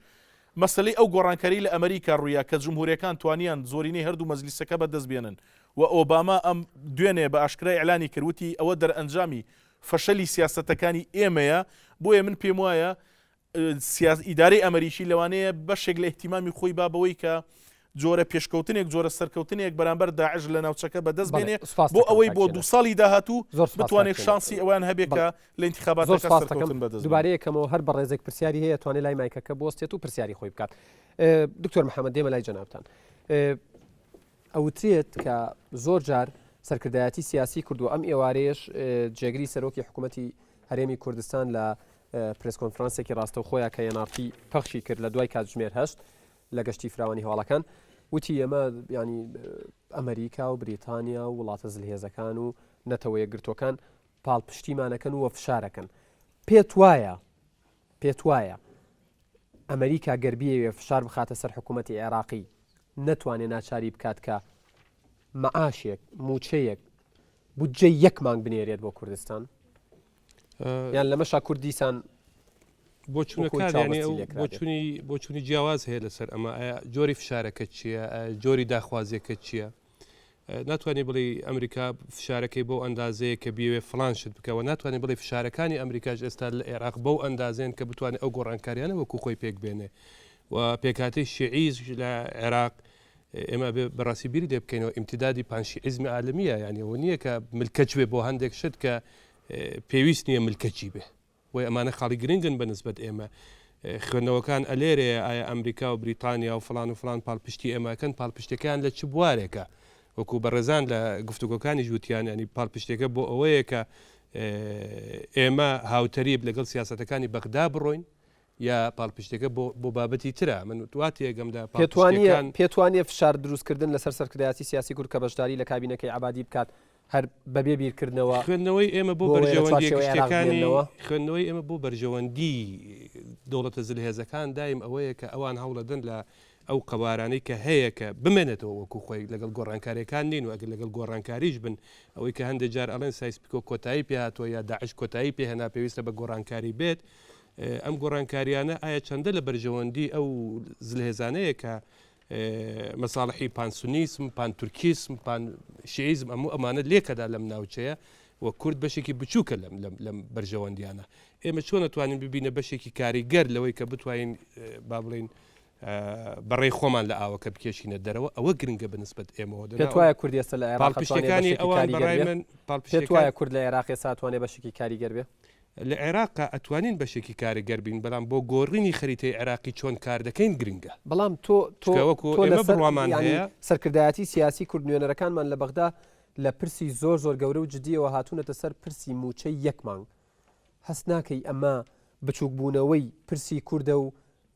مەسەلەی ئەو گۆڕانکاریەی لە ئەمریکا ڕوویا کە جمهوریەکان توانیان زۆرینەی هەردوو مەجلیسەکە بەدەست بێنن و ئۆباما ئەم دوێنێ بە ئاشکرا ئیعلانی کرد وتی ئەوە دەرئەنجامی فەشەلی سیاسەتەکانی ئێمەیە بۆیە من پێموایە ئیدارەی ئەمریکی لەوانەیە بەشێک لە ئیهتیمامی خۆی با بەوەی کە جۆرە پێشکەوتنێک جۆرە سەرکەوتنێک بەرامبەر داعش لە ناوچەکە بەدەست بێنێ بۆ ئەوەی بۆ دوو ساڵی داهاتوو بتوانێت شانسی ئەوان هەبێت کە لە ئینتخاباتەکە سەرکەوتن بەدەست دووبارە یەکەمەوە هەر بەڕێزێک پرسیاری هەیە توانێت لای مایکەکە بوەستێت و پرسیاری خۆی بکات دکتۆر محەممەد دێمە لای جەنابتان ئەوترێت کە زۆر جار سەرکردایەتی سیاسی کردو ئەم ئێوارەیەش جێگری سەرۆکی حکوومەتی هەرێمی کوردستان لە پرێس کۆنفرانسێکی ڕاستەوخۆیا کە NRT پەخشی کرد لە دوای کاتژمێر هەشت لە گەشتی فراوانی هەواڵەکان وتی ئێمە ینی ئەمریکا و بریتانیا و وڵاتە زلهێزەکان و نەتەوە یەکگرتووەکان پاڵپشتیمانەکەن و فشارەکەن پێت وایە پێت وایە ئەمریکا گەر بیەوێ فشار بخاتە سەر حکوومەتی عێراقی نەتوانێ ناچاری بکات کە مەعاشێک موچەیەک بودجەی یەک مانگ بنێرێت بۆ کوردستان یان لەمەشا کورد دیسان بۆچوونەکانی بۆچوونی جیاواز هەیە لەسەر ئەمە ئایا جۆری فشارەکە چییە جۆری داخوازیەکە چییە ناتوانانی بڵێ ئەمریکا فشارەکەی بۆ ئەندازەیە کە بیەوێ فلان شت بکەوە ناتوانێت بڵێ فشارەکانی ئەمریکاش ئێستا لە عێراق بەو ئەندازێن کە بتوانێت ئەو گۆڕانکاریانە وەکو خۆی پێک بێنێ و پێکهاتەی شیعیش لە عێراق ئێمە ئەبێ بەڕاستی بیری لێ بکەینەوە ئیمتیدادی پانشیعیزمی عالەمییە یانی ئەوە نییە کە ملکەچ بێ بۆ هەندێک شت کە پێویست نییە ملکەچی بێ بۆیە ئەمانە خاڵی گرنگن بە نسبەت ئێمە خوێندنەوەکان ئەلێرەیە ئایا ئەمریکا و بریتانیا و فلان و فلان پاڵپشتی ئێمەکەن پاڵپشتەکان لە چ بوارێکە وەکو بەڕێزان لە گفتوگۆکانی ژوتیان ینی پاڵپشتەکە بۆ ئەوەیە کە ئێمە هاوتەریب لەگەڵ سیاستەکانی بەغدا بڕۆین. یا پاڵپشتیەکە بۆ بۆ بابەتی ترە من وا تێگەم لە پێت وانییە پاڵپشتیەکان. پێت وانییە فشار دروستکردن لەسەر سەرکردایەتی سیاسی کورد کە بەشداری لە کابینەکەی عەبادی بکات هەر بەبێ بیرکردنەوە خوێندنەوەی ئێمە بۆ بۆ وەیە لە بەرژەوەندیە چوارچێوەی عێراق گشتیەکانی بمێننەوە؟ خوێندنەوەی ئێمە بۆ بەرژەوەندی دەوڵەتە زلهێزەکان دایم ئەوەیە کە ئەوان هەوڵەدەن لە ئەو قەوارانەی کە هەیە کە بمێنێتەوە وەکو خۆی لەگەڵ گۆڕانکاریەکان نین و ئەگەر لەگەڵ گۆڕانکاریش بن ئەوەی کە هەندێک جار ئەڵێن سایس پیکۆ کۆتایی پێهاتووە یا داعش کۆتایی پێهێنا پێویستە بە گۆڕانکاری بێت ئەم گۆڕانکاریانە ئایا چەندە لە بەرژەوەندی ئەو زلهێزانەیە کە مەساڵحی پانسونیسم، پانتورکیسم، پان شیعیزم ئەموو ئەمانە لێکەدا لەم ناوچەیە و کورد بەشێکی بچووکە لەم لەم لەم بەرژەوەندیانە ئێمە چۆن ئەتوانین ببینە بەشێکی کاریگەر لەوەی کە بتوانین با بڵین بەڕێی خۆمان لە ئاوەکە بکێشینە دەرەوە ئەوە گرنگە بەنسبەت ئێمەوە پێت وایە کورد ئێستا لە عێراق پاڵپشتەکانی ئەوان بەڕای من پێت وایە کورد لە عێراق ئێستا توانێ بەشێکی کاریگەر بێ لە عێراقا ئەتوانین بەشێکی کارگەر بین بەڵام بۆ گۆڕینی خەریتەی عێراقی چۆن کار دەکەین گرنگە. بەڵام تۆ تۆ چونکە وەکو تۆ ئێمە لەسەر بڕوامان یانی هەیە. سەرکردایەتی سیاسی کورد نوێنەرەکانمان لە بەغدا لە پرسی زۆر زۆر گەورە و جدیەوە هاتوونەتە سەر پرسی مووچەی یەک مانگ هەست ناکەی ئەمە بچووکبوونەوەی پرسی کوردە و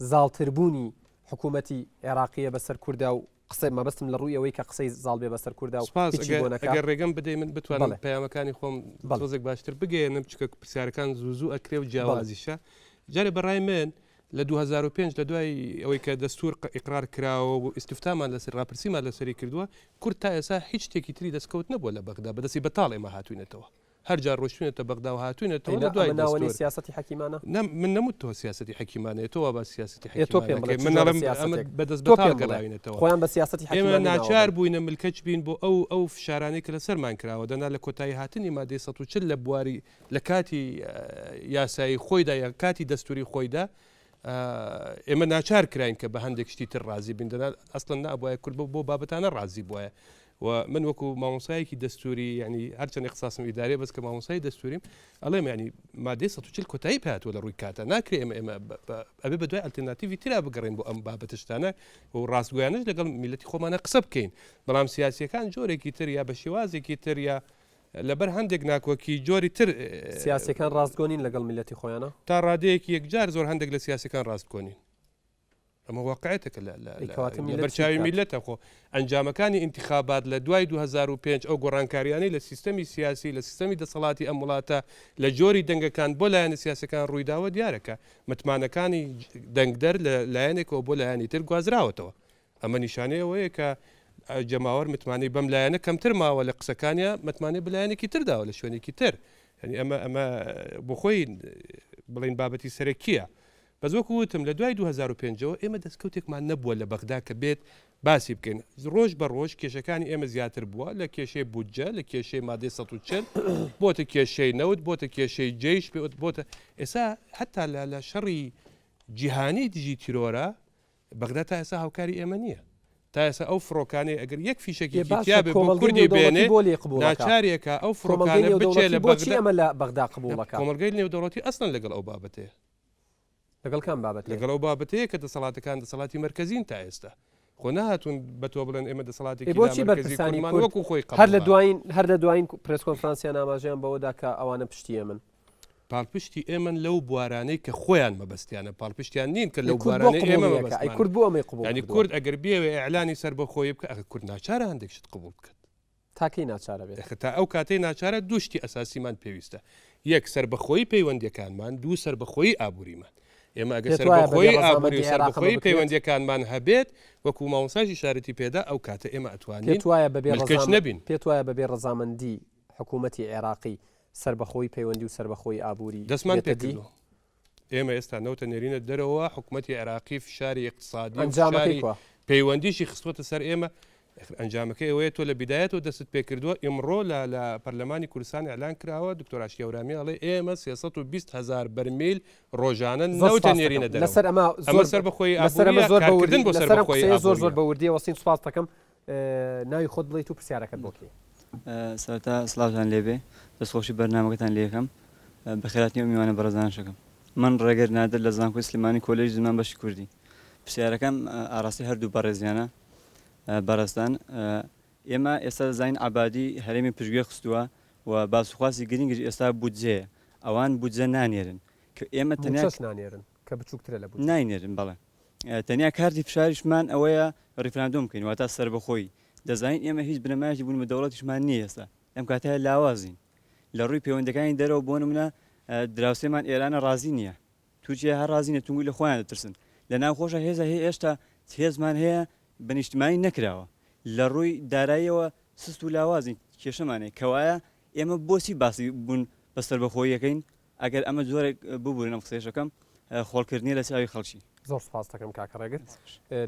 زاڵتربوونی حکوومەتی عێراقییە بەسەر کوردا و قسەی مەبەستم لە ڕووی ئەوەی کە قسەی زاڵ بێ بەسەر کوردا و سپاس هیچی ئەگەر بۆ نەکا. ئەگەر ڕێگەم بدەی من بتوانم بەڵێ. پەیامەکانی خۆم بەڵێ. تۆزێک باشتر بگەیەنم چونکە پرسیارەکان زوو زوو ئەکرێ و بەڵێ. جیاوازیشە جارێ بە ڕای من لە 2005 لە دوای ئەوەی کە دەستور ئیقرار کراوە و ئیستفتامان لەسەر ڕاپرسیمان لەسەری کردووە کورد تا ئێستا هیچ شتێکی تری دەستکەوت نەبووە لە بەغدا بەدەستی بەتاڵ ئێمە هاتوینەتەوە هەر جار ڕۆشتوینەتە بەغدا و هاتوینەتەوە ئەی لە نا دوای ئەمە ناوەنەی دەستور سیاسەتی حەکیمانە؟ نە من نەموت تۆ سیاسەتی حەکیمانەیە تۆ وا باسی سیاسەتی ئێ تۆ پێم حەکیمانە بڵێ ئەکەی چ من جۆرە ئەڵێم ئەمە سیاسەتێک؟ بەدەست تۆ بەتاڵ پێم بڵێ گەڕاوینەتەوە خۆیان بە سیاسەتی ئێمە حەکیمانەی ناوە ناچار بەن. بووینە ملکەچ بین بۆ ئەو ئەو فشارانەی کە لەسەرمان کراوە دەنا لە کۆتایی هاتنی مادەی 140 لە بواری لە کاتی یاسایی خۆیدا یا کاتی دەستوری خۆیدا ئێمە ناچار کراین کە بە هەندێک شتی تر ڕازی بین دەنا ئەسڵەن نابوایە کورد بۆ بابەتانە ڕازی بوایە و من وەکو مامۆسایەکی دەستوری یعنی هەرچەند اختصاصم ئیداریە بەس کە مامۆسای دەستوریم ئەڵێم یعنی مادەی 140 کۆتایی پێهاتووە لە ڕووی کاتە ناکرێ ئێمە ئێمە ئەبێ بە دوای ئەلتەرناتیڤی ترا بگەڕێین بۆ ئەم بابەتە شتانە و ڕاستگۆیانەش لەگەڵ میلەتی خۆمانە قسە بکەین بەڵام سیاسیەکان جۆرێکی تر یا بە شێوازێکی تر یا لەبەر هەندێک ناکۆکی جۆری تر سیاسیەکان ڕاستگۆ نین لەگەڵ میلەتی خۆیانە؟ تا ڕادەیەکی یەکجار زۆر هەندێک لە سیاسیەکان ڕاستگۆ نین. ئەمە واقعێتێکە لە لە ئەی کەواتە لە میللەت بەر چی چاوی بکات؟ میللەتە خۆ ئەنجامەکانی ئینتخابات لە دوای 2005 ئەو گۆڕانکاریانەی لە سیستەمی سیاسی لە سیستەمی دەسەڵاتی ئەم وڵاتە لە جۆری دەنگەکان بۆ لایەنە سیاسەکان ڕوویداوە دیارە کە متمانەکانی دەنگدەر لە لایەنێکەوە بۆ لایەنی تر گوازراوەتەوە ئەمە نیشانەی ئەوەیە کە جەماوەر متمانەی بەم لایەنە کەمتر ماوە لە قسەکانیا متمانەی بە لایەنێکی تر داوە لە شوێنێکی تر یعنی ئەمە ئەمە بۆ خۆی بڵین بابەتی سەرەکیە بەس وەکو وتم لە دوای 2005 ەوە ئێمە دەستکەوتێکمان نەبووە لە بەغدا کە بێت باسی بکەین ڕۆژ بە ڕۆژ کێشەکانی ئێمە زیاتر بووە لە کێشەی بودجە لە کێشەی مادەی 140 بۆتە کێشەی نەوت بۆتە کێشەی جەیش بۆتە ئێستا هەتا لە لە شەڕی جیهانی دژی تیرۆرە بەغدا تا ئێستا هاوکاری ئێمە نییە. تا ئێستا ئەو فڕۆکانەی ئەگەر یەک ئێ فیشەکێکی باشە تیا بێ بۆ کۆمەڵگەی کوردی نێودەوڵەتی بێنێ بۆ لێی قبوڵەکا؟ ناچارێکە ئەو کۆمەڵگەی فڕۆکانە بچێ نێودەوڵەتی لە بۆچی بەغدا ئەمە لە بەغدا قبوڵەکا؟ کۆمەڵگەی نێودەوڵەتی ئەسڵەن لەگەڵ ئەو بابەتەیە. لەگەڵ کام بابەتەیە؟ لەگەڵ ئەو بابەتەیە کە دەسەڵاتەکان دەسەڵاتی مەرکەزین تا ئێستا. خۆ نەهاتوون بە تۆ بڵێن ئێمە ئێ دەسەڵاتێکی بۆچی لامەرکەزی بەرپرسانی کوردمان کورد وەکو خۆی هەر لە قبوڵە. دوایین هەر لە دوایین پرێس کۆنفرانسیان ئاماژەیان بەوە دا کە ئەوانە پشتی ئێمەن؟ پاڵپشتی ئێمەن لەو بوارانەی کە خۆیان مەبەستیانە، پاڵپشتیان نین کە ئەی لەو کورد بۆ بوارانەی ئێمە قبوڵی ئەکا؟ ئەی مەبەستمانە. کورد بۆ ئەمەی قبوڵ یانی کردووە؟ کورد ئەگەر بیەوێ ئیعلانی سەربەخۆیی بکا، ئەخر کورد ناچارە هەندێک شت قبوڵ بکات. تا کەی ناچارە بێت؟ ئەخر تا ئەو کاتەی ناچارە دوو شتی ئەساسیمان پێویستە، یەک سەربەخۆیی پەیوەندییەکانمان، دوو سەربەخۆیی ئابووریمان. ئێمە ئەگەر پێت وایە بەبێ سەربەخۆیی ئابووری ڕەزامەندی و عێراق ئەمە سەربەخۆیی بکرێت؟ پەیوەندییەکانمان هەبێت، وەکوو مامۆستاش ئیشارەتی پێدا، ئەو کاتە ئێمە ئەتوانین پێت وایە بەبێ ملکەچ ڕەزامە نەبین. پێت وایە بەبێ ڕەزامەندی حکوومەتی عێراقی سەربەخۆیی پەیوەندی و سەربەخۆیی ئابووری دەستمان دێتە دی؟ پێکردووە. ئێمە ئێستا نەوتە نێرینە دەرەوە، حکومەتی عێراقی فشاری ئیقتسادی و ئەنجامەکەی فشاری کوا؟ پەیوەندیشی خستووەتە سەر ئێمە. ئەنجامەکەی ئەوەیە تۆ لە بیدایەتەوە دەستت پێکردووە، ئیمڕۆ لە لە پەرلەمانی کوردستان ئیعلان کراوە، دکتۆر ئاشتی هەورامی ئەڵێ ئێمە 320 هەزار بەرمیل ڕۆژانە زۆر نەوتە سپاست نێرینە دەکەم. دەرەوە. لەسەر ئەمە ئەمە زۆر سەربەخۆیی لەسەر ئەمە ئابوورییە، زۆر بە کارکردن وردی بۆ لەسەر ئەم سەربەخۆیی قسەیە زۆر زۆر ئابوورییە. بە وردییە وەستین سپاست دەکەم. ناوی خۆت بڵێیت و پرسیارەکەت بۆ کێیە؟ سەرەتا سڵاوتان لێبێ دەستخۆشی بەرنامەکەتان لێکەم بەخێراتنی ئەو میوانە بەڕێزانەش ئەکەم من ڕێگر نادر لە زانکۆی سلێمانی کۆلێژی زمان بەشی کوردی پرسیارەکەم ئاراستەی هەردوو بەڕێزیانە بەڕێزتان ئێمە ئێستا دەزانین عەبادی هەرێمی پشتگوێ خستووە و باس و خواسی گرنگیش ئێستا بودجەیە ئەوان بودجە نانێرن کە ئێمە تەنیا مووچەش نانێرن. کە بچووکترە لە بودجە. ناینێرن بەڵێ. تەنیا کارتی فشاریشمان ئەوەیە ڕیفراندۆم بکەین واتا سەربەخۆیی. دەزانین ئێمە هیچ بنەمایەکی بوون بە دەوڵەتیشمان نییە ئێستا. لەم کاتەیا لاوازین. لە ڕووی پەیوەندیەکانی دەرەوە بۆ نمونە دراوسێمان ئێرانە ڕازی نییە. تورکیا هەر ڕازی نیە تونگوی لە خۆیان دەترسن. لە ناوخۆشا هێزە هەیە ئێشتا هێزمان هەیە بە نیشتمانی نەکراوە. لە ڕووی داراییەوە سست و لاوازین کێشەمان هەیە. کەوایە ئێمە بۆچی باسی بوون بە سەربەخۆیی ئەکەین؟ ئەگەر ئەمە جۆرێک ببورن ئەم قسەیەش ئەکەم خۆڵکردنیە لە چاوی خەڵکی. زۆر سوپاست دەکەم کاکە ڕێگر.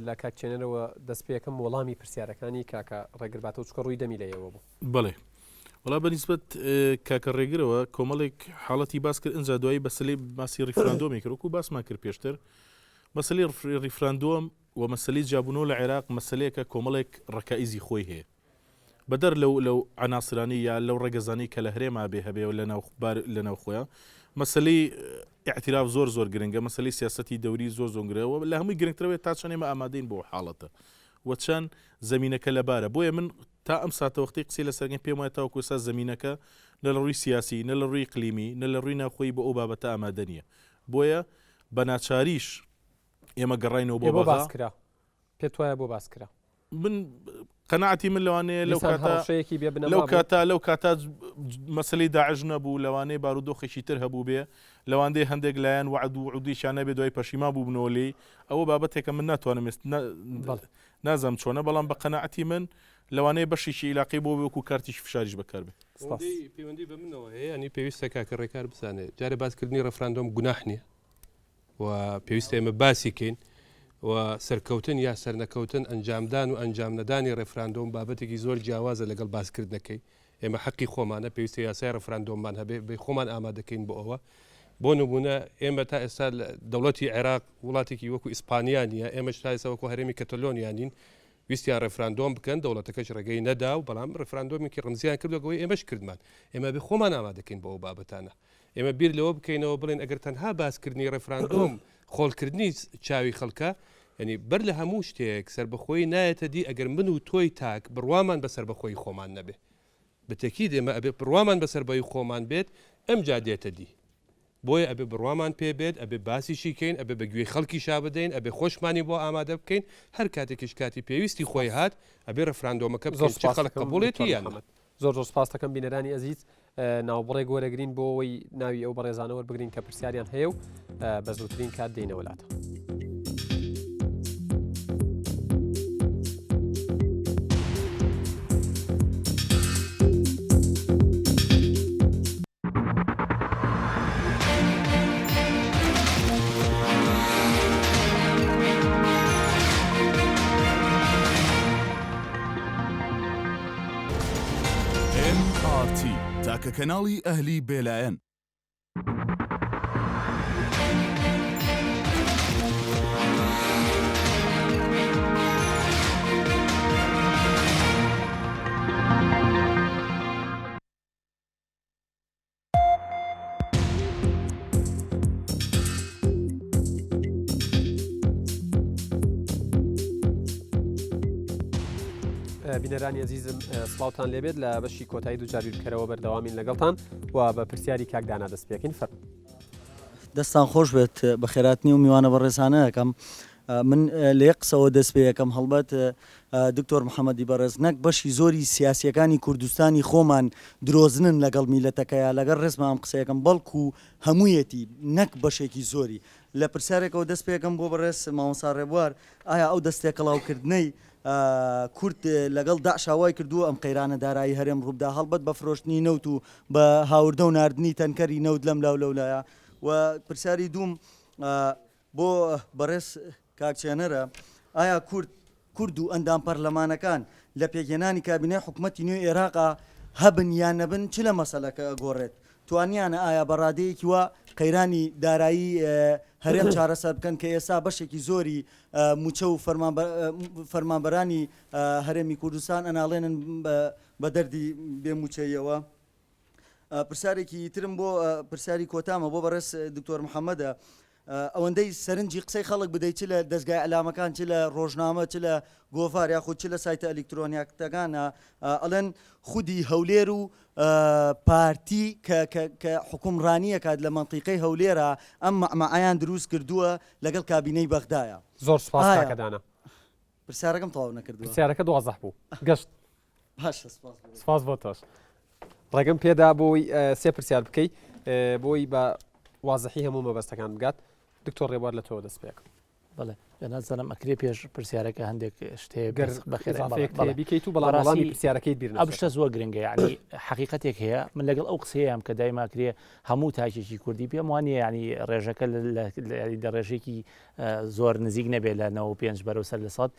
لە کاک چێنەرەوە دەست پێکەم وەڵامی پرسیارەکانی کاکە ڕێگر باتەوە چونکە ڕووی دەمی لە ئێوە بوو. بەڵێ وەڵا بە نیسبەت کاکە ڕێگرەوە کۆمەڵێک حاڵەتی باس کرد ئینجا دوایی بەسەلەی باسی ڕیفراندۆمی کرد وەکو باسمان کرد پێشتر مەسەلەی ڕیفراندۆم و مەسەلەی جیابوونەوە لە عێراق مەسەلەیەکە کۆمەڵێک ڕەکائیزی خۆی هەیە بەدەر لەو لەو عەناسرانەی یا لەو ڕەگەزانەی کە لە هەرێما بێ هەبێ و لە ناو بار لە ناو خۆیان مەسەلەی ئیعتراف زۆر زۆر گرنگە مەسەلەی سیاسەتی دەوری زۆر زۆر گرنگە و لە هەمووی گرنگترەوەی تا چەند ئێمە ئامادەین بۆ حاڵەتە و چەند زەمینەکە لەبارە بۆیە من تا ئەم ساتەوەختەی قسەی لەسەر دەکەین پێم وایە تاوەکو ئێستا زەمینەکە نە لە ڕووی سیاسی نە لە ڕووی ئیقلیمی نە لە ڕووی ناوخۆیی بۆ ئەو بابەتە ئامادە نییە بۆیە بە ناچاریش ئێمە گەڕاینەوە بۆ بۆ بەغا. باس کرا پێت وایە بۆ باس کرا؟ من قەناعەتی من لەوانەیە لەو دیسان کاتە هەڕەشەیەکی بێ بنەما لەو بوو؟ کاتە لەو کاتە مەسەلەی داعش نەبوو لەوانەیە بارودۆخێکی تر هەبوو بێ لەواندەیە هەندێک لایەن وەعد و وعودێکیان نەبێ دوای پەشیمان بووبنەوە لێی ئەوە بابەتێکە من ناتوانم ئێست بەڵێ. نازانم چۆنە بەڵام بە قەناعەتی من لەوانەیە بەشێکی ئیلاقەی بۆ بێ وەکو کارتێکی فشاریش بەکار بێ. سپاس. پەیوەندی پەیوەندی بە منەوە هەیە یانی پێویستە کاکە ڕێکار بزانێ جارێ باسکردنی ڕێفراندۆم گوناح نییە و پێویستە ئێمە باسی کەین و سەرکەوتن یا سەرنەکەوتن ئەنجامدان و ئەنجامنەدانی ڕێفراندۆم بابەتێکی زۆر جیاوازە لەگەڵ باسکردنەکەی ئێمە حەقی خۆمانە پێویستە یاسای ڕێفراندۆممان هەبێ بێ خۆمان ئامادەکەین بۆ ئەوە بۆ نمونە ئێمە تا ئێستا دەوڵەتی عێراق وڵاتێکی وەکو ئیسپانیا نییە ئێمەش تا ئێستا وەکو هەرێمی کەتەلۆنیا نین ویستیان ڕێفراندۆم بکەن دەوڵەتەکەش ڕێگەی نەدا و بەڵام ڕێفراندۆمێکی ڕمزیان کردووە ئەوەی ئێمەش کردمان ئێمە بێ خۆمان ئامادەکەین بۆ ئەو بابەتانە ئێمە بیر لەوە بکەینەوە بڵێن ئەگەر تەنها باسکردنی ڕێفراندۆم خۆڵکردنی چاوی خەڵکە یعنی بەر لە هەموو شتێک سەربەخۆیی نایەتە دی ئەگەر من و تۆی تاک بڕوامان بە سەربەخۆیی خۆمان نەبێ بتەکید ئێمە ئەبێ بڕوامان بە سەربەی خۆمان بێت ئەمجا دێتە دی بۆیە ئەبێ بڕوامان پێ بێت ئەبێ باسیشی کەین ئەبێ بە گوێی خەڵکیشا بدەین ئەبێ خۆشمانی بۆ ئامادە بکەین هەر کاتێکیش کاتی پێویستی خۆی هات ئەبێ ڕێفراندۆمەکە زۆر بکەین چ سپاست خەڵک دەکەم قبوڵێتی دکتۆر یان نا. محەمەد. زۆر زۆر سپاست دەکەم بینەرانی ئەزیز ناوبڕێک وەرەگرین بۆ ئەوەی ناوی ئەو بەڕێزانە وەربگرین کە پرسیاریان هەیە و بە زووترین کات دێینەوە لاتان. ئێن ئاڕ تی، تاکە کەناڵی ئەهلی بێلایەن. بینەرانی ئەزیزم سڵاوتان لێبێت لە بەشی کۆتایی دوو جار بیربکەرەوە بەردەوامین لەگەڵتان و بە پرسیاری کاک دانا دەست پێکەین فەرموو. دەستان خۆش بێت بەخێراتنی و میوانە بەڕێزانە ئەکەم من لە یەک قسەوە دەست پێ ئەکەم هەڵبەت دکتۆر محەمەدی بەڕێز نەک بەشی زۆری سیاسیەکانی کوردستانی خۆمان درۆزنن لەگەڵ میلەتەکەیا لەگەڵ ڕێزما ئەم قسەیەکەم بەڵکو هەموویەتی نەک بەشێکی زۆری لە پرسیارێکەوە دەست پێکەم بۆ بەڕێز مامۆستا ڕێبوار ئایا ئەو دەست تێکەڵاوکردنەی کورد لەگەڵ داعشا وای کردووە ئەم قەیرانە دارایی هەرێم ڕووبدا هەڵبەت بە فرۆشتنی نەوت و بە هاوردە و ناردنی تەنکەری نەوت لەم لاو لەولایە و پرسیاری دووم بۆ بەڕێز کاک چێنەرە، ئایا کورد کورد و ئەندام پەرلەمانەکان لە پێکهێنانی کابینەی حکومەتی نوێی ئێراقا هەبن یان نەبن چ لە مەسەلەکە ئەگۆڕێت؟ توانیانە ئایا بە ڕادەیەکی وا قەیرانی دارایی هەرێم چارەسەر بکەن کە ئێستا بەشێکی زۆری موچە و فەرمانبەرانی هەرێمی کوردستان ئەناڵێنن بە دەردی بێ موچەییەوە؟ پرسیارێکی ترم بۆ پرسیاری کۆتامە بۆ بەڕێز دکتۆر محەممەدە. ئەوەندەی سەرنجی قسەی خەڵک بدەیت چ لە دەزگای ئیعلامەکان چ لە ڕۆژنامە چ لە گۆڤار یاخود چ لە سایتە ئەلیکترۆنیاکتەکانا ئەڵێن خودی هەولێر و پارتی کە کە کە حوکمڕانی ئەکات لە مەنتیقەی هەولێرا ئەم مەعمەعەیان دروست کردووە لەگەڵ کابینەی بەغدایە. زۆر سوپاس ئایا کاکە دانا. پرسیارەکەم تەواو نەکردووە. پرسیارەکەت وازح بوو. گەشت. باشە سوپاس بۆ. سوپاس بۆ تۆش. ڕێگەم پێدا بۆی سێ پرسیار بکەی بۆی بە وازحی هەموو مەبەستەکان بگات. دکتۆر ڕێبوار لە تۆوە دەست پێکەم. بەڵێ نازانم ئەکرێ پێش پرسیارەکە هەندێک شتێ گەر بەخێر بیکەیت و بەڵام وەڵامی پرسیارەکەیت بیر ئەم شتە زۆر گرنگە یعنی حقیقەتێک هەیە من لەگەڵ ئەو قسەیەم کە دایماکرێ هەموو تاکێکی کوردی پێم وانە ینی ڕێژەکە لە ڕێژێکی زۆر نزیک نەبێت لە 95 بەرەو سەر لە سەد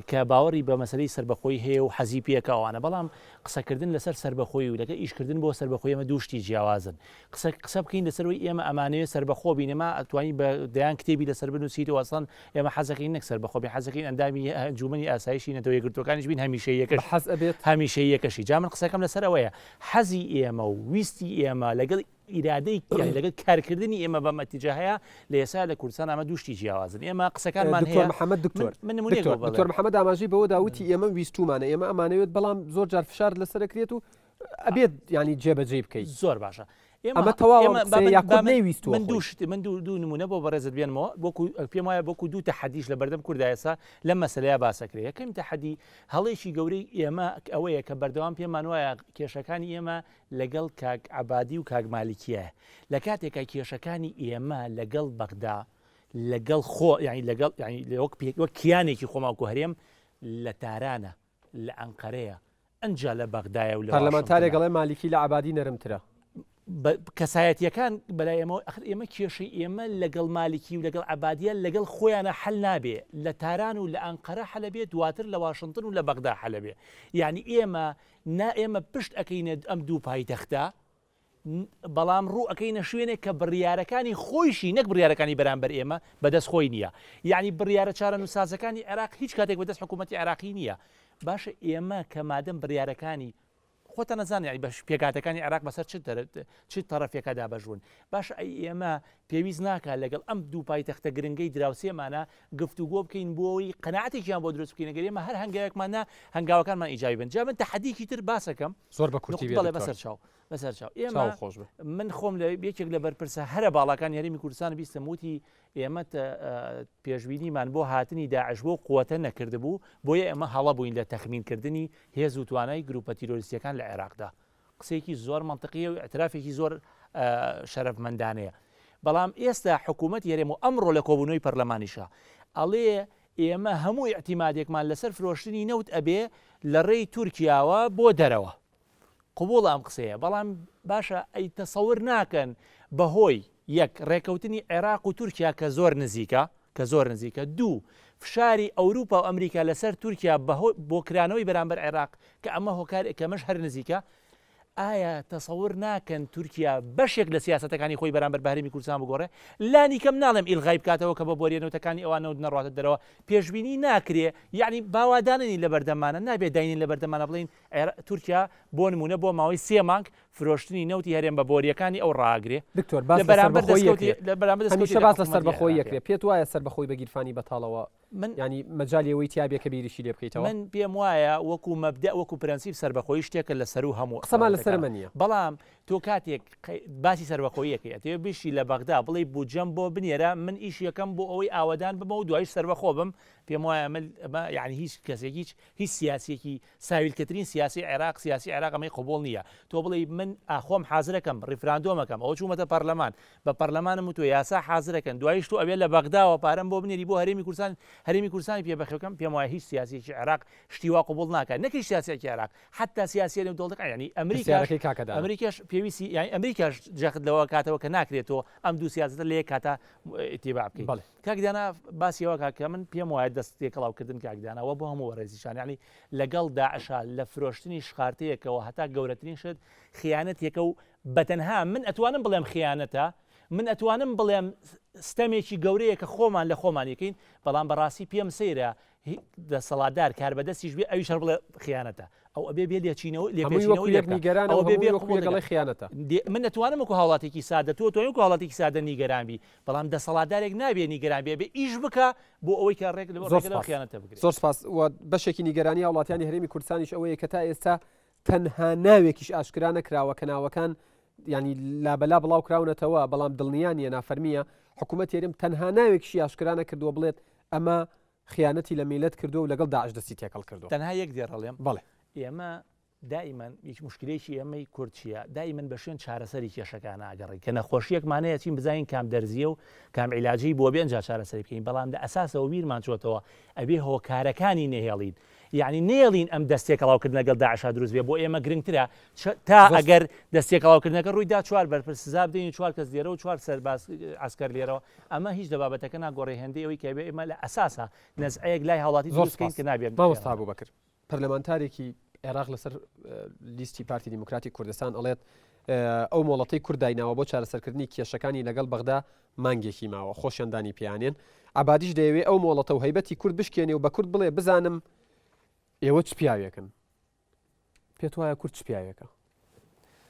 کە باوەڕی بە مەسەلەی سەربەخۆیی هەیە و حەزی پێکە ئەوانە بەڵام قسەکردن لەسەر سەربەخۆیی و لەگەڵ ئیشکردن بۆ سەربەخۆیی ئەمە دوو شتی جیاوازن قسە قسە بکەین لەسەر ئەوەی ئێمە ئەمانەوێت سەربەخۆ بین ئێمە ئەتوانی بە دەیان کتێبی لەسەر بنووسیت و ئەسڵەن ئێمە حەزەکەین نەک سەربەخۆ بین حەزەکەین ئەندامی ئەنجوومەنی ئاسایشی نەتەوە یەکگرتووەکانیش بین هەمیشەییەکەش بە حەز ئەبێت هەمیشەییەکەشی جا من قسەکەم لەسەر ئەوەیە حەزی ئێمە و ویستی ئێمە لەگەڵ ئیرادەی یانی لەگەڵ کارکردنی ئێمە بەم ئەتیجاهەیە لە ئێستا لە کوردستان ئەمە دوو شتی جیاوازن ئێمە قسەکانمان دکتۆر هەیە محەممەد دکتۆر من نمونەیەک دکتۆر بۆ دکتۆر بڵێم محەممەد ئاماژەی بەوەدا وتی ئێمە ویستومانە ئێمە ئەمانەوێت بەڵام زۆر جار فشارت لەسەر ئەکرێت و ئەبێت یانی جێبەجێی بکەیت زۆر باشە ئێمە ئەمە تەواو ئەم ئێمە با قسەیە من یا با کورد من نەیویستووە من دوو خۆی شت من دوو دوو نمونە بۆ بەڕێزت بێنمەوە وەکو پێم وایە وەکو دوو تەحەدیش لە بەردەم کوردا ئێستا لەم مەسەلەیە باسەکرێ یەکەم تەحەدی هەڵەیەکی گەورەی ئێمە ئەوەیە کە بەردەوام پێمان وایە کێشەکانی ئێمە لەگەڵ کاک عەبادی و کاک مالکیە لە کاتێکا کێشەکانی ئێمە لەگەڵ بەغدا لەگەڵ خۆ یانی لەگەڵ یانی وەک پێ وەک کیانێکی خۆمان وەکو هەرێم لە تارانە لە ئەنقەرەیە ئەنجا لە بەغدایە و لە پەرلەمانتارێک واشنتنە. ئەڵێ مالیکی لە عەبادی نەرمترە. بە کەسایەتیەکان بەلای ئێمەوە ئەخر ئێمە کێشەی ئێمە لەگەڵ مالکی و لەگەڵ عەبادیە لەگەڵ خۆیانە حەل نابێ لە تاران و لە ئەنقەرە حەلەبێ دواتر لە واشنتن و لە بەغدا حەلەبێ یعنی ئێمە نا ئێمە پشت ئەکەینە ئەم دوو پایتەختە بەڵام ڕوو ئەکەینە شوێنێک کە بڕیارەکانی خۆیشی نەک بڕیارەکانی بەرامبەر ئێمە بەدەست خۆی نییە یعنی بڕیارە چارەنووسسازەکانی عێراق هیچ کاتێک بەدەست حکوومەتی عێراقی نییە باشە ئێمە کە مادەم بڕیارەکانی خۆتان ئەزانن یانی بەش پێکهاتەکانی عێراق بەسەر چ چ تەڕەفێکا دابەش بوون باشە ئەی ئێمە پێویست ناکا لەگەڵ ئەم دوو پایتەختە گرنگەی دراوسێمانە گفتوگۆ بکەین بۆ ئەوەی قەناعەتێکیان بۆ دروست بکەین ئەگەر ئێمە هەر هەنگاوێکمان نا هەنگاوەکانمان ئیجابی بن جا من تەحەدیکی تر باسەکەم زۆر بە کورتی بێ بەڵێ دکتۆر. بەسەر چاو بەسەر چاو ئێمە چاو خۆش بێ. من خۆم لە یەکێک لە بەرپرسە هەرە باڵاکانی هەرێمی کوردستان بیستم وتی ئێمە پێشبینیمان بۆ هاتنی داعش بەو قوتە نەکردبوو، بۆیە ئێمە هەڵە بووین لە تەخمینکردنی هێز و توانای گروپە تیرۆریستییەکان لە عێراقدا. قسەیەکی زۆر مەنتقییە و ئیعترافێکی زۆر شەرەفمەندانەیە. بەڵام ئێستا حکوومەتی هەرێم و ئەمڕۆ لە کۆبوونەوەی پەرلەمانیشا ئەڵێ ئێمە هەموو ئیعتیمادێکمان لەسەر فرۆشتنی نەوت ئەبێ لە ڕێی تورکیاوە بۆ دەرەوە. قبوڵە ئەم قسەیە، بەڵام باشە ئەی تەسەور ناکەن بەهۆی، یەک، ڕێکەوتنی عێراق و تورکیا کە زۆر نزیکە کە زۆر نزیکە، دوو، فشاری ئەوروپا و ئەمریکا لەسەر تورکیا بەهۆ بۆ کرانەوەی بەرامبەر عێراق کە ئەمە هۆکار کە ئەمەش هەر نزیکە، ئایا تەسەور ناکەن تورکیا بەشێک لە سیاسەتەکانی خۆی بەرامبەر بە هەرێمی کوردستان بگۆڕێ؟ لانی کەم ناڵێم ئیلغای بکاتەوە کە بە بۆریە نەوتەکانی ئەوان نەوت نەڕواتە دەرەوە، پێشبینی ناکرێ، یەعنی با وا دانەنین لەبەردەممانە، نابێ داینین لەبەردەممانە بڵێین تورکیا بۆ نموونە بۆ ماوەی سێ مانگ فرۆشتنی نەوتی هەرێم بە بۆرییەکانی ئەو ڕاگرێ. دکتۆر باس لە لە بەرامبەر سەربەخۆیی دەستکەوتی ئەکرێ. لە بەرامبەر دەستکەوتی هەمیشە لە باس لە حکوومەتی سەربەخۆیی عێراقییە. ئەکرێ. پێت وایە سەربەخۆی بە گیرفانی بەتاڵەوە من یانی مەجالی ئەوەی تیا بێ کە بیریشی لێ بکەیتەوە؟ من پێم وایە وەکوو مەبدەئ وەکوو پرەنسیپ سەربەخۆیی شتێکە لە سەروو هەموو قسەمان لەسەر بابەتەکانە. ئەمە نییە. بەڵام تۆ کاتێک باسی سەربەخۆیی ئەکەی ئەتەوێ بشی لە بەغدا بڵێی بودجەم بۆ بنێرە من ئیشی ئەکەم بۆ ئەوەی ئاوەدان بمەوە و دوایش سەربەخۆ بم پێم وایە ئەمە ئەمە یانی هیچ کەسێک هیچ هیچ سیاسیەکی ساویلکەترین سیاسی عێراق سیاسی عێراق ئەمەی قبوڵ نییە تۆ بڵێی من ئاخۆم حازرەکەم ڕیفراندۆمەکەم ئەوە چوومەتە پەرلەمان بە پەرلەمانم وتووە یاسا حازرەکەن دوایش تۆ ئەوێ لە بەغداوە پارەم بۆ بنێری بۆ هەرێمی کوردستان هەرێمی کوردستانی پێ بەخێوکەم پێم وایە هیچ سیاسیەکی عێراق شتی وا قبوڵ ناکات نەک هیچ سیاسیەکی عێراق حتا سیاسیە نێودەوڵەتەکان یعنی ئەمریکاش پرسیارەکەی کاکە دانا. ئەمریکاش پێویستی یعنی ئەمریکاش جەخت لەوە کاتەوە کە ناکرێت تۆ ئەم دوو سیاسەتە لە یەک کاتا ئیتیباع بکەیت. بەڵێ. کاک دانا باسی ئەوە کاک کە من پێم وایە دەست تێکەڵاو کردن کاک دانا وە بۆ هەموو بەڕێزیشان یعنی لەگەڵ داعشا لە فرۆشتنی شقارتەیەکەوە هەتا گەورەترین شت خیانەتێکە و بەتەنها من ئەتوانم بڵێم خیانەتە من ئەتوانم بڵێم ستەمێکی گەورەیە کە خۆمان لە خۆمان یەکەین بەڵام بەڕاستی پێم سەیرە دەسەڵاتدار کاربەدەستیش بێ ئەویش هەر بڵێ خیانەتە. ئەو ئەبێ بێ لێچینەوە هەمووی لێپێچینەوەی وەکو لێ یەک بکا نیگەرانە ئەو و بێ هەمووی بێ وەکو قبوڵ یەک دەکا ئەڵێ خیانەتە. دێ من ئەتوانم وەکو هاوڵاتیەکی سادە تۆ ئەتوانی وەکو هاوڵاتیەکی سادە نیگەران بی بەڵام دەسەڵاتدارێک نابێ نیگەران بێ ئەبێ ئیش بکا بۆ ئەوەی کە ڕێک زۆر ڕێگە لەو سپاس خیانەتە بگرێ. زۆر سپاس و بەشێکی نیگەرانی هاوڵاتیانی هەرێمی کوردستانیش ئەوەیە کە تا ئێستا تەنها ناوێکیش ئاشکرا نەکراوە کە ناوەکان یانی لابەلا بڵاو کراونەتەوە بەڵام دڵنیا نییە نافەرمییە حکوومەت هەرێم تەنها ناوێکیشی ئاشکرا نەکردووە بڵێت ئەمە خیانەتی لە میلەت کردووە و لەگەڵ داعش دەستی تێکەڵ کردووە. تەنها یەک دێڕ ئەڵێم. بەڵێ. ئێمە دائیمەن یەک موشکیلەیەکی ئێمەی کورد چییە؟ دائیمەن بە شوێن چارەسەری کێشەکانا ئەگەڕێین کە نەخۆشییەکمان هەیە ئەچین بزانین کام دەرزییە و کام عیلاجەی بۆ بێ ئەنجا چارەسەری بکەین بەڵام لە ئەساسەوە بیرمان چۆتەوە ئەبێ هۆکارەکانی نەهێڵین یەعنی نەیەڵین ئەم دەست تێکەڵاوکردنە لەگەڵ داعشا دروست بێ بۆ ئێمە گرنگترە تا ئەگەر دەست تێکەڵاوکردنەکە ڕووی دا چوار بەرپرس سزا بدەین و چوار کەس لێرە و چوار سەرباز عەسکەر لێرەوە ئەمە هیچ لە بابەتەکە ناگۆڕێ هێندەی ئەوەی کە ئەبێ ئێمە لە ئەساسا نەزعەیەک لای هاوڵاتی زۆر دروست بکەین سپاس کە نابێ ئەم مامۆستا خیانەتە. ئەبوبەکر پەرلەمانتارێکی عێراق لەسەر لیستی پارتی دیموکراتی کوردستان ئەڵێت ئەو مۆڵەتەی کورد دایناوە بۆ چارەسەرکردنی کێشەکانی لەگەڵ بەغدا مانگێکی ماوە خۆشیان دانی پیانێن عەبادیش دەیەوێ ئەو مۆڵەتە و هەیبەتی کورد بشکێنێ و بە کورد بڵێ بزانم ئێوە چ پیاوێکن پێت وایە کورد چ پیاوێکە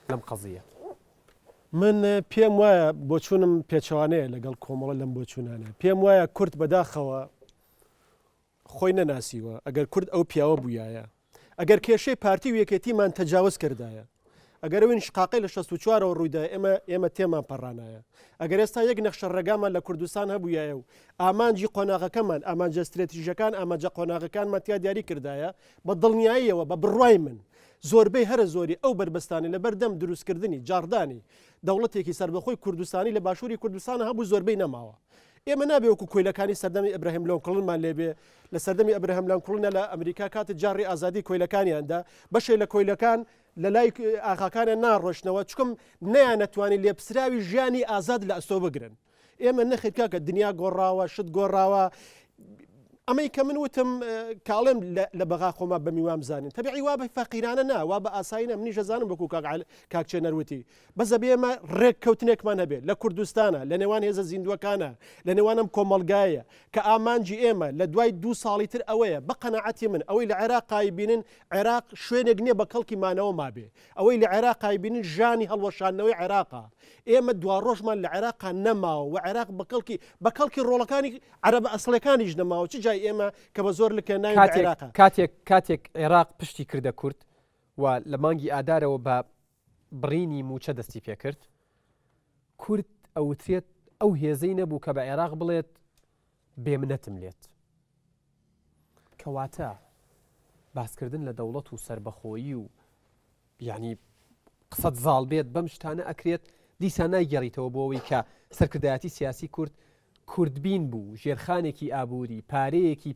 لەم قەزیە؟ من پێم وایە بۆچوونم پێچەوانەیە لەگەڵ کۆمەڵە لەم بۆچوونانە پێم وایە کورد بەداخەوە خۆی نەناسیوە، ئەگەر کورد ئەو پیاوە بوویایە، ئەگەر کێشەی پارتی و یەکێتیمان تەجاوز کردایە، ئەگەر ئەو ئینشقاقەی لە 64 ەوە ڕوویدایە ئێمە ئێمە تێمان پەڕانایە، ئەگەر ئێستا یەک نەخشە ڕێگامان لە کوردستان هەبوویایە و ئامانجی قۆناغەکەمان، ئامانجە سترێتیژەکان، ئامانجە قۆناغەکانمان تیا دیاری کردایە، بە دڵنیاییەوە، بە بڕوای من، زۆربەی هەرە زۆری ئەو بەربەستانەی لەبەر دەم دروستکردنی، جاڕدانی، دەوڵەتێکی سەربەخۆی کوردستانی لە باشووری کوردستان هەبوو زۆربەی نەماوە. ئێمە نابێ وەکو کۆیلەکانی سەردەمی ئەبراهیم لۆنکڵنمان لێبێ لە سەردەمی ئەبراهام لانکڵنە لە ئەمریکا کاتێ جاڕی ئازادی کۆیلەکانیان دا بەشێ لە کۆیلەکان لە لای ئاغاکانیان ناڕۆشتنەوە چکم نەیانەتوانی لێپسراوی ژیانی ئازاد لە ئەستۆ بگرن ئێمە نەخیر کاکە دنیا گۆڕاوە شت گۆڕاوە ئەمەی کە من وتم کاڵێم لە بەغا خۆما بە میوان بزانین تەبعی وا بە فەقیرانە نا وا بە ئاسایی نە منیش دەزانم وەکو کاک کاک چێنەر وتی بەس ئەبێ ئێمە ڕێککەوتنێکمان هەبێت لە کوردستانە لە نێوان هێزە زیندووەکانە لە نێوان ئەم کۆمەڵگایە کە ئامانجی ئێمە لە دوای دوو ساڵی تر ئەوەیە بە قەناعەتی من ئەوەی لە عێراق بینن عێراق شوێنێک نییە بە کەڵکی مانەوە مابێ ئەوەی لە عێراق بینن ژانی هەڵوەشاندنەوەی عێراقە ئێمە دواڕۆژمان لە عێراقا نەماوە و عێراق بە کەڵکی بە کەڵکی ڕۆڵەکانی عەرەبە ئەسڵەکانیش نەماوە چ جای ئێمە کە بە زۆر لکێناوین بە کاتێک عێراقا. کاتێک کاتێک عێراق پشتی کردە کورد و لە مانگی ئادارەوە بە بڕینی مووچە دەستی پێکرد، کورد ئەوترێت ئەو هێزەی نەبوو کە بە عێراق بڵێت بێ منەتم لێت. کەواتە باسکردن لە دەوڵەت و سەربەخۆیی و یعنی قسەت زاڵ بێت بەم شتانە ئەکرێت دیسان نایگەڕیتەوە بۆ ئەوەی کە سەرکردایەتی سیاسی کورد کوردبین بوو، ژێرخانێکی ئابووری، پارەیەکی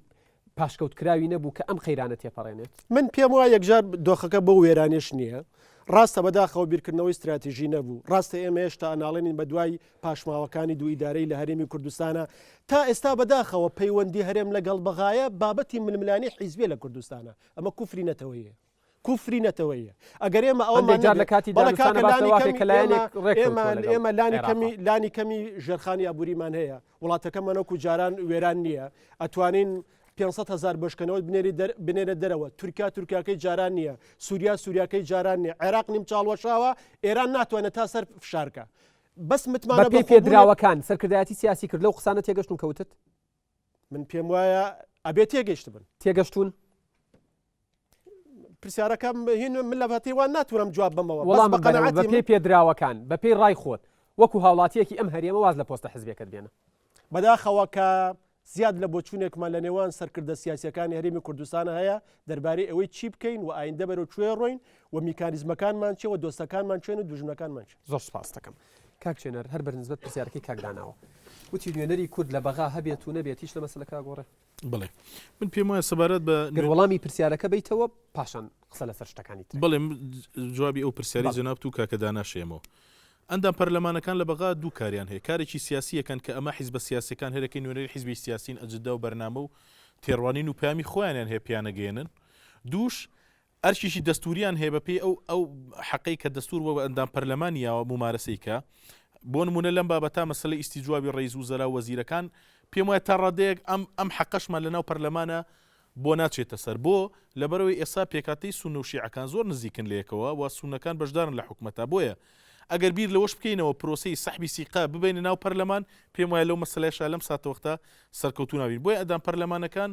پاشکەوتکراوی نەبوو کە ئەم قەیرانە تێپەڕێنێت؟ من پێم وایە یەکجار دۆخەکە بەو وێرانیەش نییە. ڕاستە بەداخەوە بیرکردنەوەی ستراتیژی نەبوو. ڕاستە ئێمە هێشتا ئەناڵێنین بەدوای پاشماوەکانی دوو ئیدارەی لە هەرێمی کوردستانە. تا ئێستا بەداخەوە پەیوەندی هەرێم لەگەڵ بەغایە بابەتی ململانێی حیزبیە لە کوردستانە. ئەمە کوفری نەتەوەییە. کوفری نەتەوەییە. ئەگەر ئێمە ئەوەمان هەندێک جار لە نەبێ، کاتی بەڵێ دانوستانە کاکە باس لانی لەوە کرد کەمی کە لایەنێک ئێمە ڕێککەوتووە ئێمە لەگەڵ ئێمە لانی عێراقا. کەمی لانی کەمی ژێرخانی ئابووریمان هەیە. وڵاتەکەمان وەکو جاران وێران نییە. ئەتوانین 500 هەزار بۆشکەنەوەت بنێری دەر بنێرە دەرەوە. تورکیا تورکیاکەی جاران نییە. سووریا سووریاکەی جاران نییە. عێراق نیمچە هەڵوەشاوە، ئێران ناتوانێت تا سەر فشار کا. بەس متمانە بەپێی بەخۆبوونێک پێدراوەکان سەرکردایەتی سیاسی کرد لەو قسانە تێگەشتوون کە وتت؟ من پێم وایە ئەبێ تێگەیشتبن. تێگەشتوون؟ پرسیارەکەم هین من لە بەتی وان ناتوانم جواب بەمەوە بەس وەڵامم بە بەرەوە قەناعەتی بەپێی من پێدراوەکان بەپێی ڕای خۆت وەکو هاوڵاتیەکی ئەم هەرێمە واز لە پۆستە حزبیەکەت بێنە. بەداخەوە کە زیاد لە بۆچوونێکمان لە نێوان سەرکردە سیاسیەکانی هەرێمی کوردستانە هەیە دەربارەی ئەوەی چی بکەین و ئایندە بەرەو کوێ ڕۆین و میکانیزمەکانمان چیە و دۆستەکانمان کێن و دوژمنەکانمان کێن. زۆر سوپاست دەکەم کاک چێنەر هەر بەنسبەت پرسیارەکەی کاک داناوە وتی نوێنەری کورد لە بەغا هەبێت و نەبێت هیچ لە مەسەلەکە ئەگۆڕێ؟ بەڵێ من پێم وایە سەبارەت بە گەر وەڵامی پرسیارەکە بیتەوە پاشان قسە لەسەر شتەکانی تر بەڵێ جوابی ئەو پرسیاری جەنابت و کاکە داناشێمەوە ئەندام پەرلەمانەکان لە بەغا دوو کاریان هەیە کارێکی سیاسیەکەن کە ئەمە حیزبە سیاسەکان هەرەکەی نوێنەری حیزبی سیاسین ئەجددا و بەرنامە و تێڕوانین و پەیامی خۆیانیان هەیە پیانەگەێنن دووش ئەرکێکی دەستووریان هەیە بەپێی ئەو ئەو حەقەی کە دەستوور بۆ ئەندام پەرلەمانی یاوە مومارەسەی کە بۆ نموونە لەم بابەتە مەسەلەی ئیستیجوابی ڕەئیس وزەرا و وەزیرەکان پێم وایە تا ڕادەیەک ئەم ئەم حەقەشمان لەناو پەرلەمانە. بۆ ناچێتە سەر؟ بۆ؟ لەبەرئەوەی ئێستا پێکهاتەی سوننە و شیعەکان زۆر نزیکن لەیەکەوە و سوننەکان بەشدارن لە حکومەتا بۆیە ئەگەر بیر لەوەش بکەینەوە پرۆسەی سەحبی سیقە ببەینە ناو پەرلەمان پێم وایە لەو مەسەلەیەشا لەم ساتەوەختە سەرکەوتوو نابین بۆیە ئەندام پەرلەمانەکان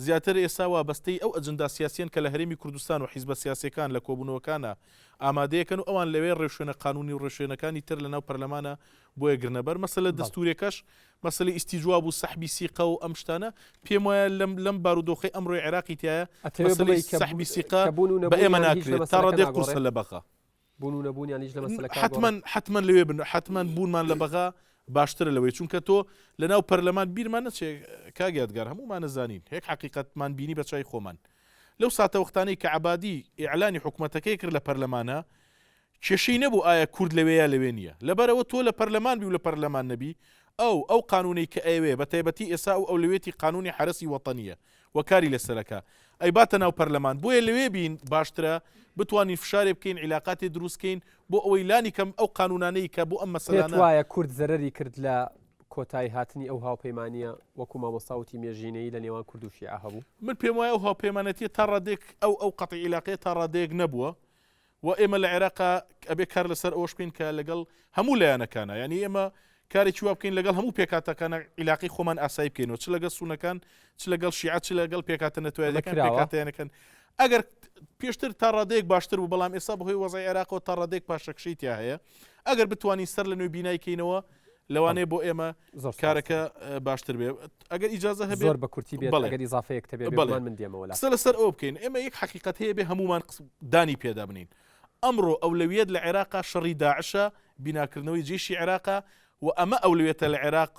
زیاتر ئێستا وابەستەی ئەو ئەجندا سیاسیەن کە لە هەرێمی کوردستان و حیزبە سیاسیەکان لە کۆبوونەوەکانا ئامادەیەکەن و ئەوان لەوێ ڕێوشوێنە قانونی و ڕێوشوێنەکانی تر لەناو پەرلەمانا بۆیە گرنەبەر مەسەلە دەستورێکەش مەسەلەی ئیستیجواب و سەحبی سیقە و ئەم شتانە پێم وایە لەم لەم بارودۆخەی ئەمڕۆی عێراقی تیایە ئەتەوێ مەسەلەی بڵێی کە سەحبی سیقە کە بوون و بە ئێمە نەبوونیان هیچ لە ناکرێت تا مەسەلەکە ڕادەیەک قورسە ناگۆڕێ؟ لە بەغا. بوون و نەبوونیان هیچ لە مەسەلەکە حەتمەن ناگۆڕێ؟ حەتمەن لەوێ بن حەتمەن بوونمان لە بەغا باشترە لەوەی چونکە تۆ لە ناو پەرلەمان بیرمان نەچێ کاک یادگار هەموومان ئەزانین هێک حەقیقەتمان بینی بە چای خۆمان لەو ساتەوەختانەی کە عەبادی ئیعلانی حکومەتەکەی کرد لە پەرلەمانا کێشەی نەبوو ئایا کورد لەوێ یا لەوێ نییە. لەبەرئەوە تۆ لە پەرلەمان بی و لە پەرلەمان نەبی، ئەو، ئەو قانوونەی کە ئەیەوێ، بە تایبەتی ئێستا ئەو ئەولەویەتی قانوونی حەرەسی وەتەنییە و کاری لەسەر ئەکا، ئەیباتە ناو پەرلەمان. بۆیە لەوێ بین باشترە، بتوانین فشارێ بکەین، عیلاقاتێ دروست کەین بۆ ئەوەی لانی کەم ئەو قانوونانەی کە بۆ ئەم پێت مەسەلانە. وایە کورد زەرەری کرد لە کۆتایی هاتنی ئەو هاوپەیمانییە وەکوو مامۆستا وتی مێژینەیی لە نێوان کورد و شیعە هەبوو؟ من پێم وایە ئەو هاوپەیمانەتییە تا ڕادەیەک ئەو ئەو قەتعی عیلاقەیە تا ڕادەیەک نەبووە. و ئێمە لە عێراقا ئەبێ کار لەسەر ئەوەش بکەین کە لەگەڵ هەموو لایەنەکانە یعنی ئێمە کارێکی وا بکەین لەگەڵ هەموو پێکاتەکانە عیلاقی خۆمان ئاسایی بکەینەوە چ لەگەڵ سونەکان چ لەگەڵ شیعە چ لەگەڵ پێکاتە نەتوایەکان پێکاتەیانەکەن ئەگەر پێشتر تا ڕادەیەک باشتر بوو بەڵام ئێستا بەهۆی وەزای عێراقەوە تا ڕادەیەک پاشەکشەی تیا هەیە ئەگەر بتوانین سەر لە نوێ بینای کەینەوە لەوانەیە بۆ ئێمە کارەکە باشتر بێ ئەگەر ئیجازە هەبێ زۆر بە کورتی بێت ئەگەر ئیزافەیەک تەبێ بێگومان من دێمەوە قسە لەسەر ئەوە بکەین ئێمە یەک حەقیقەت هەیە بێ هەمومان دانی پێدا بنین ئەمڕۆ ئەولەویەت لە عێراقا شەڕی داعشە بیناکردنەوەی جێشی عێراقا و ئەمە ئەولەویەتە لە عێراق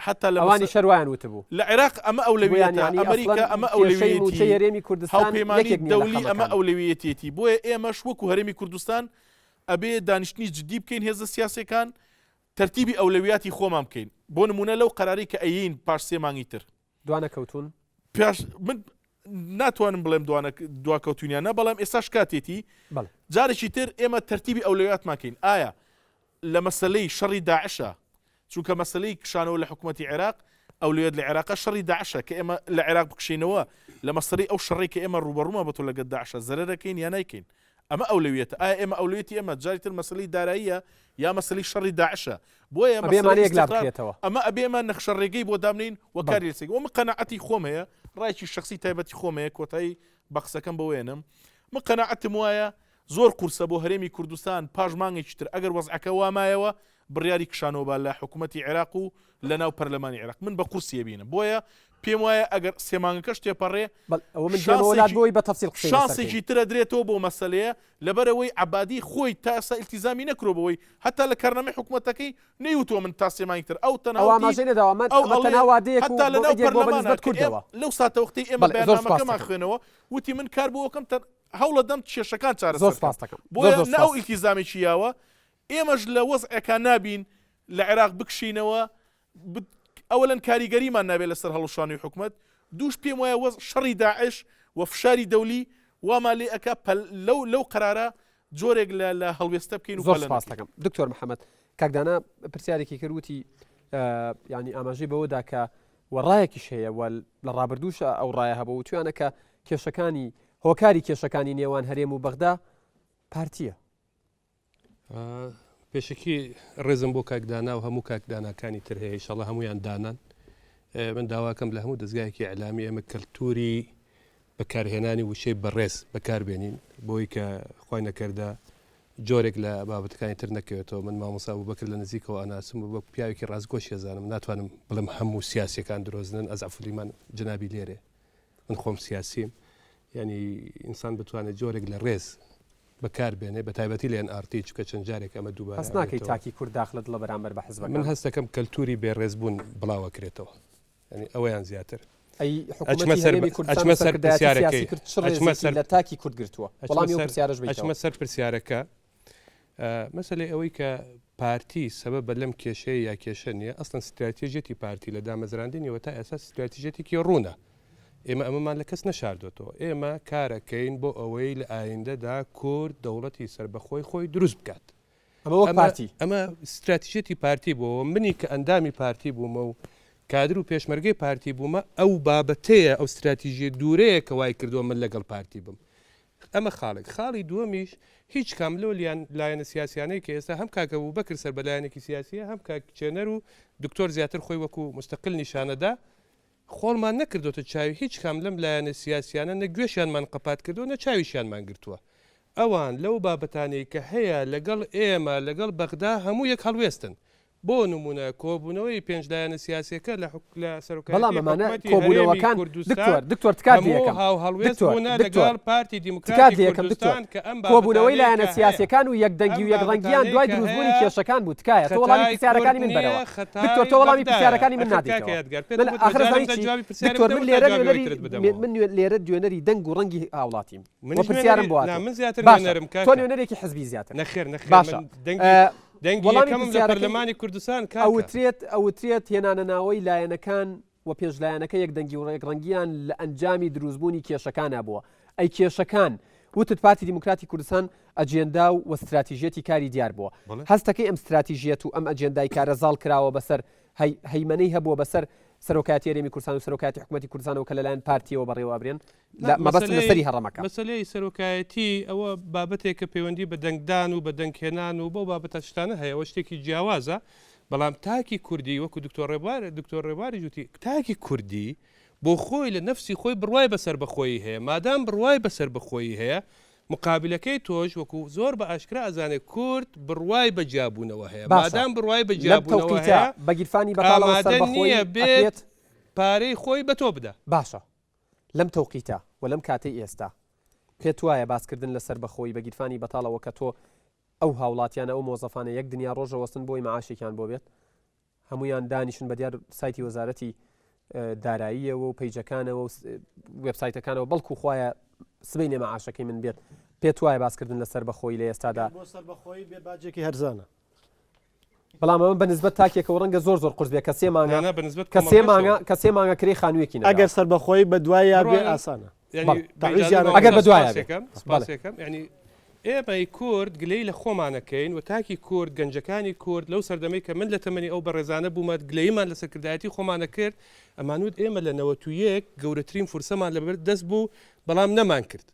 حتا لە ئەوانی شەروایان وتبوو لە عێراق ئەمە ئەولەویەتە ئەمریکا ئەمە ئەولەویەتی هەرێمی کوردستان هاوپەیمانی دەولی ئەمە ئەولەویەتێتی بۆیە ئێمەش وەکو هەرێمی کوردستان ئەبێ دانیشتنی جدی بکەین هێزە سیاسەکان تەرتیبی ئەولەویاتی خۆمان بکەین بۆ نمونە لەو قەرارەی کە ئەیەین پاش سێ مانگی تر. دوانەکەوتوون؟ پاش من ناتوانم بڵێم دوانە دواکەوتوین یان نا بەڵام ئێستاش کاتێتی بەڵێ. جارێکی تر ئێمە تەرتیبی ئەولەویاتمان کەین ئایا لە مەسەلەی شەڕی داعشە چونکە مەسەلەی کشانەوە لە حکوومەتی عێراق ئەولەویەت لە عێراقە شەڕی داعشە کە ئێمە لە عێراق بکشینەوە لە مەسەلەی ئەو شەڕەی کە ئێمە ڕووبەڕوومان بۆتەوە لەگەڵ داعشە زەرەرەکەین یا نایکەین ئەمە ئەولەویەتە ئایا ئێمە ئەولەویەتی ئێمە جاری تر مەسەلەی داراییە یا مەسەلەی شەڕی داعشە بۆیە ئەبێ ئەمانە مەسەلەی یەکلا ئیستیقرار بکرێتەوە. ئەمە ئەبێ ئێمە نەخشە ڕێگەی بۆ دابنێین و بەڵێ. کاری لەسەر بکەین. من قەناعەتی خۆم هەیە ڕایەکی شەخسی تایبەتی خۆم هەیە کۆتایی بە قسەکەم بەوە ێنم من قەناعەتم وایە زۆر قورسە بۆ هەرێمی کوردستان پاش مانگێکی تر ئەگەر وەزعەکە وا مایەوە بڕیاری کشانەوە با لە حکومەتی عێراق و لە ناو پەرلەمانی عێراق من بە قورسی ئەبینم بۆیە پێم وایە ئەگەر سێ مانگەکەش تێپەڕێ بەڵێ ئەوە من دێمەوە لات شانسێکی بۆی بە تەفسیل قسەی لەسەر بکەین. شانسێکی تر ئەدرێتەوە بۆ مەسەلەیە لەبەرئەوەی عەبادی خۆی تا ئێستا ئیلتیزامی نەکرۆ بەوەی هەتا لە کارنامەی حکومەتەکەی نەیوتووە من تا سێ مانگی تر ئەو تەنها ئەو وتی ئاماژەی نەداوە ئەمە ئەو ئەمە ئەڵێ تەنها وادەیەک و هەتا لە ناو مەوعیدێک بۆ بە پەرلەمانە نیسبەت کە ئێم کوردەوە. لەو ساتەوەختەی ئێمە بەڵێ زۆر سوپاست بەیاننامەکەمان دەکەم. خوێنەوە وتی من کار بۆ ئەوەکەم تەن هەوڵەدەم کێشەکان زۆر چارەسەر بکەم سوپاست دەکەم. زۆر بۆیە زۆر نە ئەو سوپاس. ئیلتیزامێکی یاوە ئێمەش لە وەزعێکا نابین لە عێراق بکشینەوە ئەوەلەن کاریگەریمان نابێت لەسەر هەڵوشانەوەی حکومەت، دووش پێم وایە وەز شەڕی داعش و فشاری دەولی وامان لێ ئەکا پەل لەو لەو قەرارە جۆرێک لە لە هەڵوێستە بکەین و زۆر پەلە سپاس نەکەین. دەکەم دکتۆر محەممەد کاک دانا پرسیارێکی کرد وتی یعنی ئاماژەی بەوەدا کە و ڕایەکیش هەیە و لە ڕابردووش ئەو ڕایە هەبوو وتویانە کە کێشەکانی هۆکاری کێشەکانی نێوان هەرێم و بەغدا پارتیە. پێشەکی ڕێزم بۆ کاک دانا و هەموو کاک داناکانی تر هەیە ئیشەڵا هەمویان دانان من داواکەم لە هەموو دەستگایەکی ئەلامی ئێمە کەلتوری بەکارهێنانی وشەی بەڕێز بەکاربێنین بۆی کە خی نەکردە جۆرێک لە بابەتەکانی تر نەکەوێتەوە من مامۆسا بوو بەکر لە نزیکەوە ئەناسم و وەک پیاوێکی ڕاستگۆش ێزانم ناتوانم بڵێم هەموو سیاسەکان درۆزنن ئەزعفلیمان جنابی لێرێ من خۆم سیاسیم ینی ئینسان بتوانێت جۆرێک لە ڕێز بەکار بێنێ بە تایبەتی لە ئێن ئاڕ تی چونکە چەند جارێک ئەمە دووبارە هەست ناکەی ئەبێتەوە. تاکی کورد داخ لە دڵە بەرامبەر بە من حزبەکان؟ هەست دەکەم کەلتوری بێ ڕێز بوون بڵاو ئەکرێتەوە یانی ئەوەیان زیاتر. ئەی ئەچمە حکوومەتی سەر هەرێمی کوردستان و ئەچمە سەر سەرکردایەتی سیاسی پرسیارەکەی کرد چ ئەچمە ڕێزێکی سەر لە تاکی کورد گرتووە؟ ئەچمە وەڵامی ئەو سەر پرسیارەش ئەچمە بەیتەوە. سەر پرسیارەکە مەسەلەی ئەوەی کە پارتی سەبەبە لەم کێشەیە یا کێشە نییە ئەسڵەن ستراتیژیەتی پارتی لە دامەزراندنیەوە تا ئێستا ستراتیژیەتێکی ڕوونە ئێمە ئەمەمان لە کەس نەشاردۆتەوە ئێمە کارەکەین بۆ ئەوەی لە ئایندەدا کورد دەوڵەتی سەربەخۆی خۆی دروست بکات ئەمە وەک پارتی ئەمە ستراتیژیەتی پارتی بووەوە منی کە ئەندامی پارتی بوومە و کادر و پێشمەرگەی پارتی بوومە، ئەو بابەتەیە، ئەو ستراتیژییە دوورەیە کە وای کردووە من لەگەڵ پارتی بم. ئەمە خاڵێک. خاڵی دووەمیش هیچ کام لەو لایەنە سیاسیانەی کە ئێستا هەم کاک ئەبوبەکر سەر بە لایەنێکی سیاسییە، هەم کاک چێنەر و دکتۆر زیاتر خۆی وەکو موستەقل نیشانەدا، خۆڵمان نەکردۆتە چاوی هیچ کام لەم لایەنە سیاسیانە نە گوێشیانمان قەپات کردووە نە چاویشیانمان گرتووە. ئەوان لەو بابەتانەی کە هەیە لەگەڵ ئێمە لەگەڵ بەغدا هەموو یەک هەڵوێستن. بۆ نموونە کۆبوونەوەی پێنج لایەنە سیاسیەکە لە لە بەڵام سەرۆکایەتی ئەمانە حکومەتی هەرێمی کۆبوونەوەکان کوردستان دکتۆر دکتۆر تکات لێ هەموو یەکەم هاوهەڵوێست دکتۆر بوونە دکتۆر لەگەڵ پارتی تکات دیموکراتی لێ یەکەم دکتۆر کوردستان کە ئەم کۆبوونەوەی بابەتانەی لایەنە کە هەیە سیاسیەکان و یەکدەنگی ئەم و یەکڕەنگیان بابەتانەی دوای کە دروستبوونی هەیە کێشەکان بوو تکایە تۆ وەڵامی خەتای کورد پرسیارەکانی من نییە بەرەوە دکتۆر خەتای تۆ وەڵامی بەغدایە پرسیارەکانی من ئەخر کاکە نادەیتەوە یادگار پێت من وت ئاخر مەجالم ئەزانی دە چی جوابی پرسیارم دکتۆر بدەم من و تا لێرە جوابی ئەوی نوێنەری ترت بدەمەوە من لێرە نوێنەری دەنگ و ڕەنگی هاوڵاتیم و منیش پرسیارم نوێنەری بۆ نا هاتووە من زیاتر باشە نوێنەرم تۆ کاکە نوێنەرێکی حزبی زیاتر نەخێر نەخێر باشە من دەنگی ئە، دەنگی وەڵامی یەکەمم لە پرسیارەکەی پەرلەمانی کوردستان کاکە. ئەوترێت ئەوترێت هێنانەناوەی لایەنەکان و پێش لایەنەکە یەکدەنگی و ڕێکڕەنگیان لە ئەنجامی دروستبوونی کێشەکانا بووە ئەی کێشەکان وتت پارتی دیموکراتی کوردستان ئەجێندا و و ستراتیژیەتی کاری دیار بووە بەڵێ. هەستەکەی ئەم ستراتیژیەت و ئەم ئەجێندای کارە زاڵ کراوە بەسەر هەی هەیمەنەی هەبووە بەسەر سەرۆکایەتی هەرێمی کوردستان و سەرۆکایەتی حکومەتی کوردستانەوە کە لەلایەن پارتیەوە بەڕێوە ئەبرێن نا لە مەبەستم مەسەلەی لەسەری هەڕەمەکە. مەسەلەی سەرۆکایەتی ئەوە بابەتێکە پەیوەندی بە دەنگدان و بە دەنگهێنان و بەو بابەتە شتانە هەیە ئەوە شتێکی جیاوازە بەڵام تاکی کوردی وەکو دکتۆر ڕێبوار دکتۆر ڕێبواریش وتی تاکی کوردی بۆ خۆی لە نەفسی خۆی بڕوای بە سەربەخۆیی هەیە مادام بڕوای بە سەربەخۆیی هەیە مقابلەکەی تۆش وەکو زۆر بە ئاشکرا ئەزانێ کورد بڕوای بە جیابوونەوە هەیە باشە مادام بڕوای بە لەم جیابوونەوە تەوقیتە هەیە بە گیرفانی بەتاڵەوە ئامادە سەربەخۆیی نییە بێت ئەکرێت؟ پارەی خۆی بە تۆ بدا. باشە لەم تەوقیتە و لەم کاتەی ئێستا پێت وایە باسکردن لە سەربەخۆیی بە گیرفانی بەتاڵەوە کە تۆ ئەو هاوڵاتیانە ئەو مۆزەفانە یەک دنیا ڕۆژ ئەوەستن بۆی مەعاشێکیان بۆ بێت هەمویان دانیشن بە دیار سایتی وەزارەتی داراییەوە و پەیجەکانەوە و وێبسایتەکانەوە بەڵکو خوایە سبەینێ مەعاشەکەی من بێت پێت وایە باسکردن لە سەربەخۆیی لە ئێستادا بۆ سەربەخۆیی بێ باجێکی هەرزانە. بەڵام ئەمە بە نسبەت تاکێکەوە ڕەنگە زۆر زۆر قورس بێت کە سێ مانگە نا نا بە نسبەت کە سێ کۆمەڵگەشەوە. مانگە کە سێ مانگە کرێی خانوویەکی نەداوە. ئەگەر سەربەخۆیی بە دوایا بێ بڕوانن ئاسانە. یعنی بەڵێ. بە تەعویزیان ئیجازەی ئەگەر مامۆستا بە دوایا بێ. سپاسێکەم بەڵێ. سپاسێکەم یعنی ئێمەی کورد گلەیی لە خۆمان ئەکەین و تاکی کورد گەنجەکانی کورد لەو سەردەمەی کە من لە تەمەنی ئەو بەڕێزانە بوومە گلەییمان لە سەرکردایەتی خۆمان ئەکرد ئەمانوت ئێمە لە 91 گەورەترین فرسەمان لەبەر دەست بوو بەڵام نەمان کرد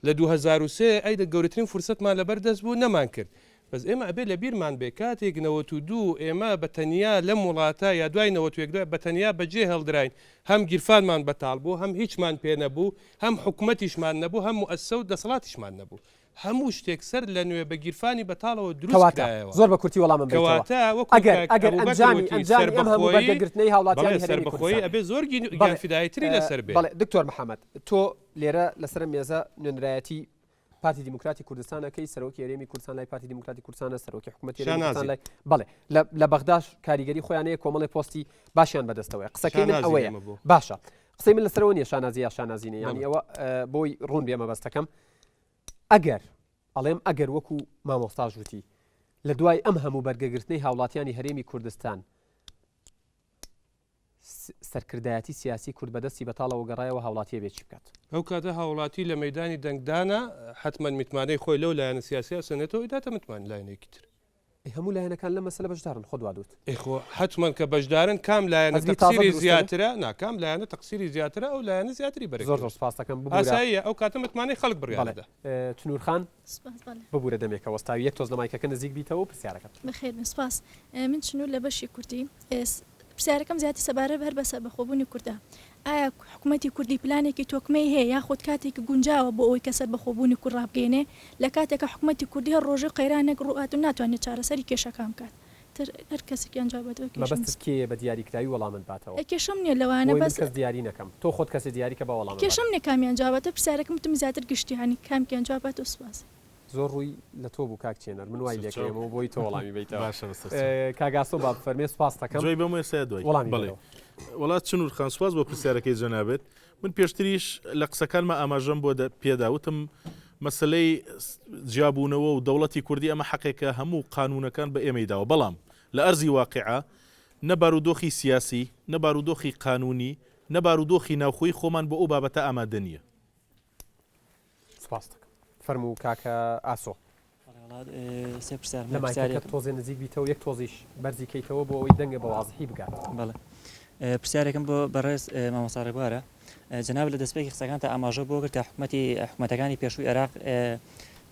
لە 2003 ئەی دە گەورەترین فرسەتمان لەبەر دەست بوو نەمان کرد بەس ئێمە ئەبێ لە بیرمان بێ کاتێک 92 ئێمە بە تەنیا لەم وڵاتە یا دوای 91 دوای بە تەنیا بەجێ هێڵدراین هەم گیرفانمان بەتاڵ بوو هەم هیچمان پێ نەبوو هەم حکومەتیشمان نەبوو هەم موئەسسە و دەسەڵاتیشمان نەبوو هەموو شتێک سەر لە نوێ بە گیرفانی بەتاڵەوە دروست کەواتە کرایەوە. زۆر بە کورتی وەڵامم بەیتەوە کەواتە وەکو ئەگەر کاک ئەگەر ئەبوبەکر ئەنجامی وتی ئەنجامی ئەم هەموو سەربەخۆیی بەرگەگرتنەی بەڵێ هاوڵاتیانی هەرێمی سەربەخۆیی کوردستان ئەبێ زۆر بەڵێ گیانفیداییتری لەسەر بێ. بەڵێ دکتۆر محەمەد تۆ لێرە لەسەر ئەم مێزە نوێنەرایەتی پارتی دیموکراتی کوردستان ئەکەی سەرۆکی هەرێمی کوردستان لای پارتی دیموکراتی کوردستانە سەرۆکی حکوومەتی هەرێمی کوردستان شانازی. لای بەڵێ لە لە بەغداش کاریگەری خۆیان هەیە کۆمەڵێ پۆستی باشیان بەدەستەوەیە قسەکەی من شانازی ئەوەیە ئێمە بۆ. باشە قسەی من لەسەرەوە نییە شانازی یا شانازی نییە یانی بەڵێ. ئەوە بۆی ڕوون بێ مەبەستەکەم ئەگەر ئەڵێم ئەگەر وەکو مامۆستاش وتی لە دوای ئەم هەموو بەرگەگرتنەی هاوڵاتیانی هەرێمی کوردستان سەرکردایەتی سیاسی کورد بەدەستی بەتاڵەوە گەڕایەوە هاوڵاتی ئەبێ چی بکات؟ ئەو کاتە هاوڵاتی لە مەیدانی دەنگدانە حەتمەن متمانەی خۆی لەو لایەنە سیاسیە ئەسەنێتەوە ئیداتە متمانە لایەنێکی تر. ئەی هەموو لایەنەکان لەم مەسەلە بەشدارن خۆت وا دوت. ئەی خۆ حەتمەن کە بەشدارن کام لایەنە حزبی تازە تەقسیری دروستە بێ؟ زیاترە نا کام لایەنە تەقسیری زیاترە ئەو لایەنە زیاتری بەرێ زۆر زۆر سپاست دەکەم ببورە. ئاساییە ئەو کاتە متمانەی خەڵک بڕیار بەڵێ ئەدا. چنور خان سپاس بەڵێ. ببورە دەمێکە وەستاوی یەک تۆز لە مایکەکە نزیک بیتەوە و پرسیارەکەت. بەخێر بێن سپاس. من چنور لە بەشی کوردی. پرسیارەکەم زیاتر سەبارەت هەر بە سەربەخۆبوونی کوردە. ئایا حکومەتی کوردی پلانێکی تۆکمەی هەیە یاخود کاتێکی گونجاوە بۆ ئەوەی کە سەربەخۆبوونی کورد ڕابگەیەنێ لە کاتێکا حکومەتی کوردی هەر ڕۆژەی قەیرانێک ڕووئات و ناتوانێت چارەسەری کێشەکان بکات تر هەر کەسێکیان جواب بەتەوە کێشەم مەبەستت کێیە بە دیاریکراوی وەڵامت باتەوە؟ کێشەم نییە لەوانە بۆی من بەس کەس دیاری نەکەم تۆ خۆت کەسێ دیاری کە با وەڵامم کێشەم باتەوە. نییە کامیان جواب باتەوە پرسیارەکەم وتم زیاتر گشتی یانی کامکیان جواب باتەوە سوپاس. زۆر ڕووی لە تۆ بوو کاک چێنەر من وای سەرچاو. لێکەیەمەوە بۆی تۆ وەڵامی بەیتەوە. باشە بە سەرچاو. کاک ئاسۆ با بفەرمێ سوپاست دەکەم. جوای بەم ئێستا دوای. وەڵامی بەڵێ. بەرەوە. وەڵا چنور خان سوپاس بۆ پرسیارەکەی جەنابت. من پێشتریش لە قسەکانما ئاماژەم بۆ پێدا وتم مەسەلەی جیابوونەوە و دەوڵەتی کوردی ئەمە حەقێکە هەموو قانوونەکان بە ئێمەی داوە بەڵام لە ئەرزی واقیعا نە بارودۆخی سیاسی نە بارودۆخی قانوونی نە بارودۆخی ناوخۆی خۆمان بۆ ئەو بابەتە ئامادە نییە. سپاست دەکەم. فەرموو کاکە ئاسۆ. سێ پرسیارم لە هەیە. مایکەکەت پرسیارێکم تۆزێ نزیک بیتەوە یەک تۆزیش بەرزی کەیتەوە بۆ ئەوەی دەنگە بە وازحی بگات. بەڵێ. پرسیارێکم بۆ بەڕێز مامۆستا ڕێبوارە. جەنابت لە دەستپێکی قسەکانتا ئاماژە بۆ کرد کە حکومەتی حکومەتەکانی پێشووی عێراق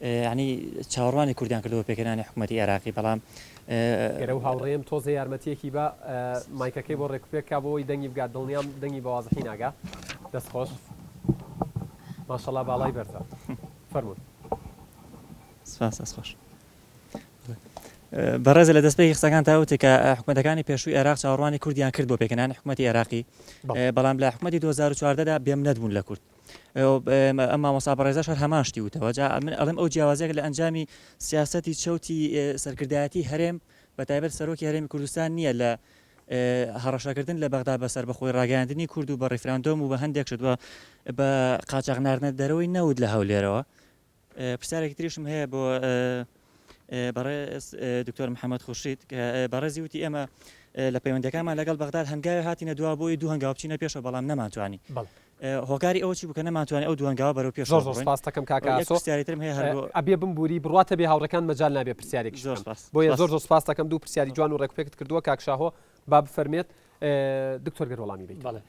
یانی چاوەڕوانی کوردیان کردووە بۆ پێکهێنانی حکومەتی عێراقی بەڵام گەر ئەو هاوڕێیەم تۆزێ یارمەتیەکی با مایکەکەی بۆ ڕێکوپێک کا بۆ ئەوەی دەنگی بگات دڵنیام دەنگی بە وازحی ناگا دەست خۆش ماشەڵا باڵای بەرزە فەرموون. سپاس دەست خۆش. بەڕێزە لە دەستپێکی قسەکانتا وتت کە حکومەتەکانی پێشووی عێراق چاوەڕوانی کوردیان کرد بۆ پێکهێنانی حکومەتی عێراقی بەڵام لە حکومەتی 2014 دا بێمنەت بوون لە کورد ئەم مامۆستا بەڕێزەش هەر هەمان شتی وتەوە جا من ئەڵێم ئەو جیاوازیەک لە ئەنجامی سیاسەتی چەوتی سەرکردایەتی هەرێم بە تایبەت سەرۆکی هەرێمی کوردستان نییە لە هەڕەشەکردن لە بەغدا بە سەربەخۆی ڕاگەیاندنی کورد و بە ڕیفراندۆم و بە هەندێک شت و بە قاچاغ ناردنە دەرەوەی نەوت لە هەولێرەوە پرسیارێکی تریشم هەیە بۆ بەڕێز دکتۆر محەممەد خورشید کە بەڕێزی وتی ئێمە لە پەیوەندەکانمان لەگەڵ بەغداد هەنگاوێ هاتینە دوا بۆی دوو هەنگاو بچینە پێشەوە بەڵام نەمانتوانی هۆکاری ئەوە چی بوو کە نەمانتوانی ئەو دوو هەنگاوە بەرەو پێشەوە زۆر زۆر سپاس دەکەم کاکە ئاسۆ پرسیاری ترم هەیە هەر بۆ ئەبێ بمبوری بڕواتە بێ هاوڕێکان مەجال نابێ پرسیارێکیش زۆر بکەن سپاس بۆیە سپاس زۆر زۆر سپاس دەکەم دوو پرسیاری جوان و ڕێکوپێکت کردووە کاک شاهۆ با بفەرمێت دکتۆر گەر وەڵامی بەیتەوە. بەڵێ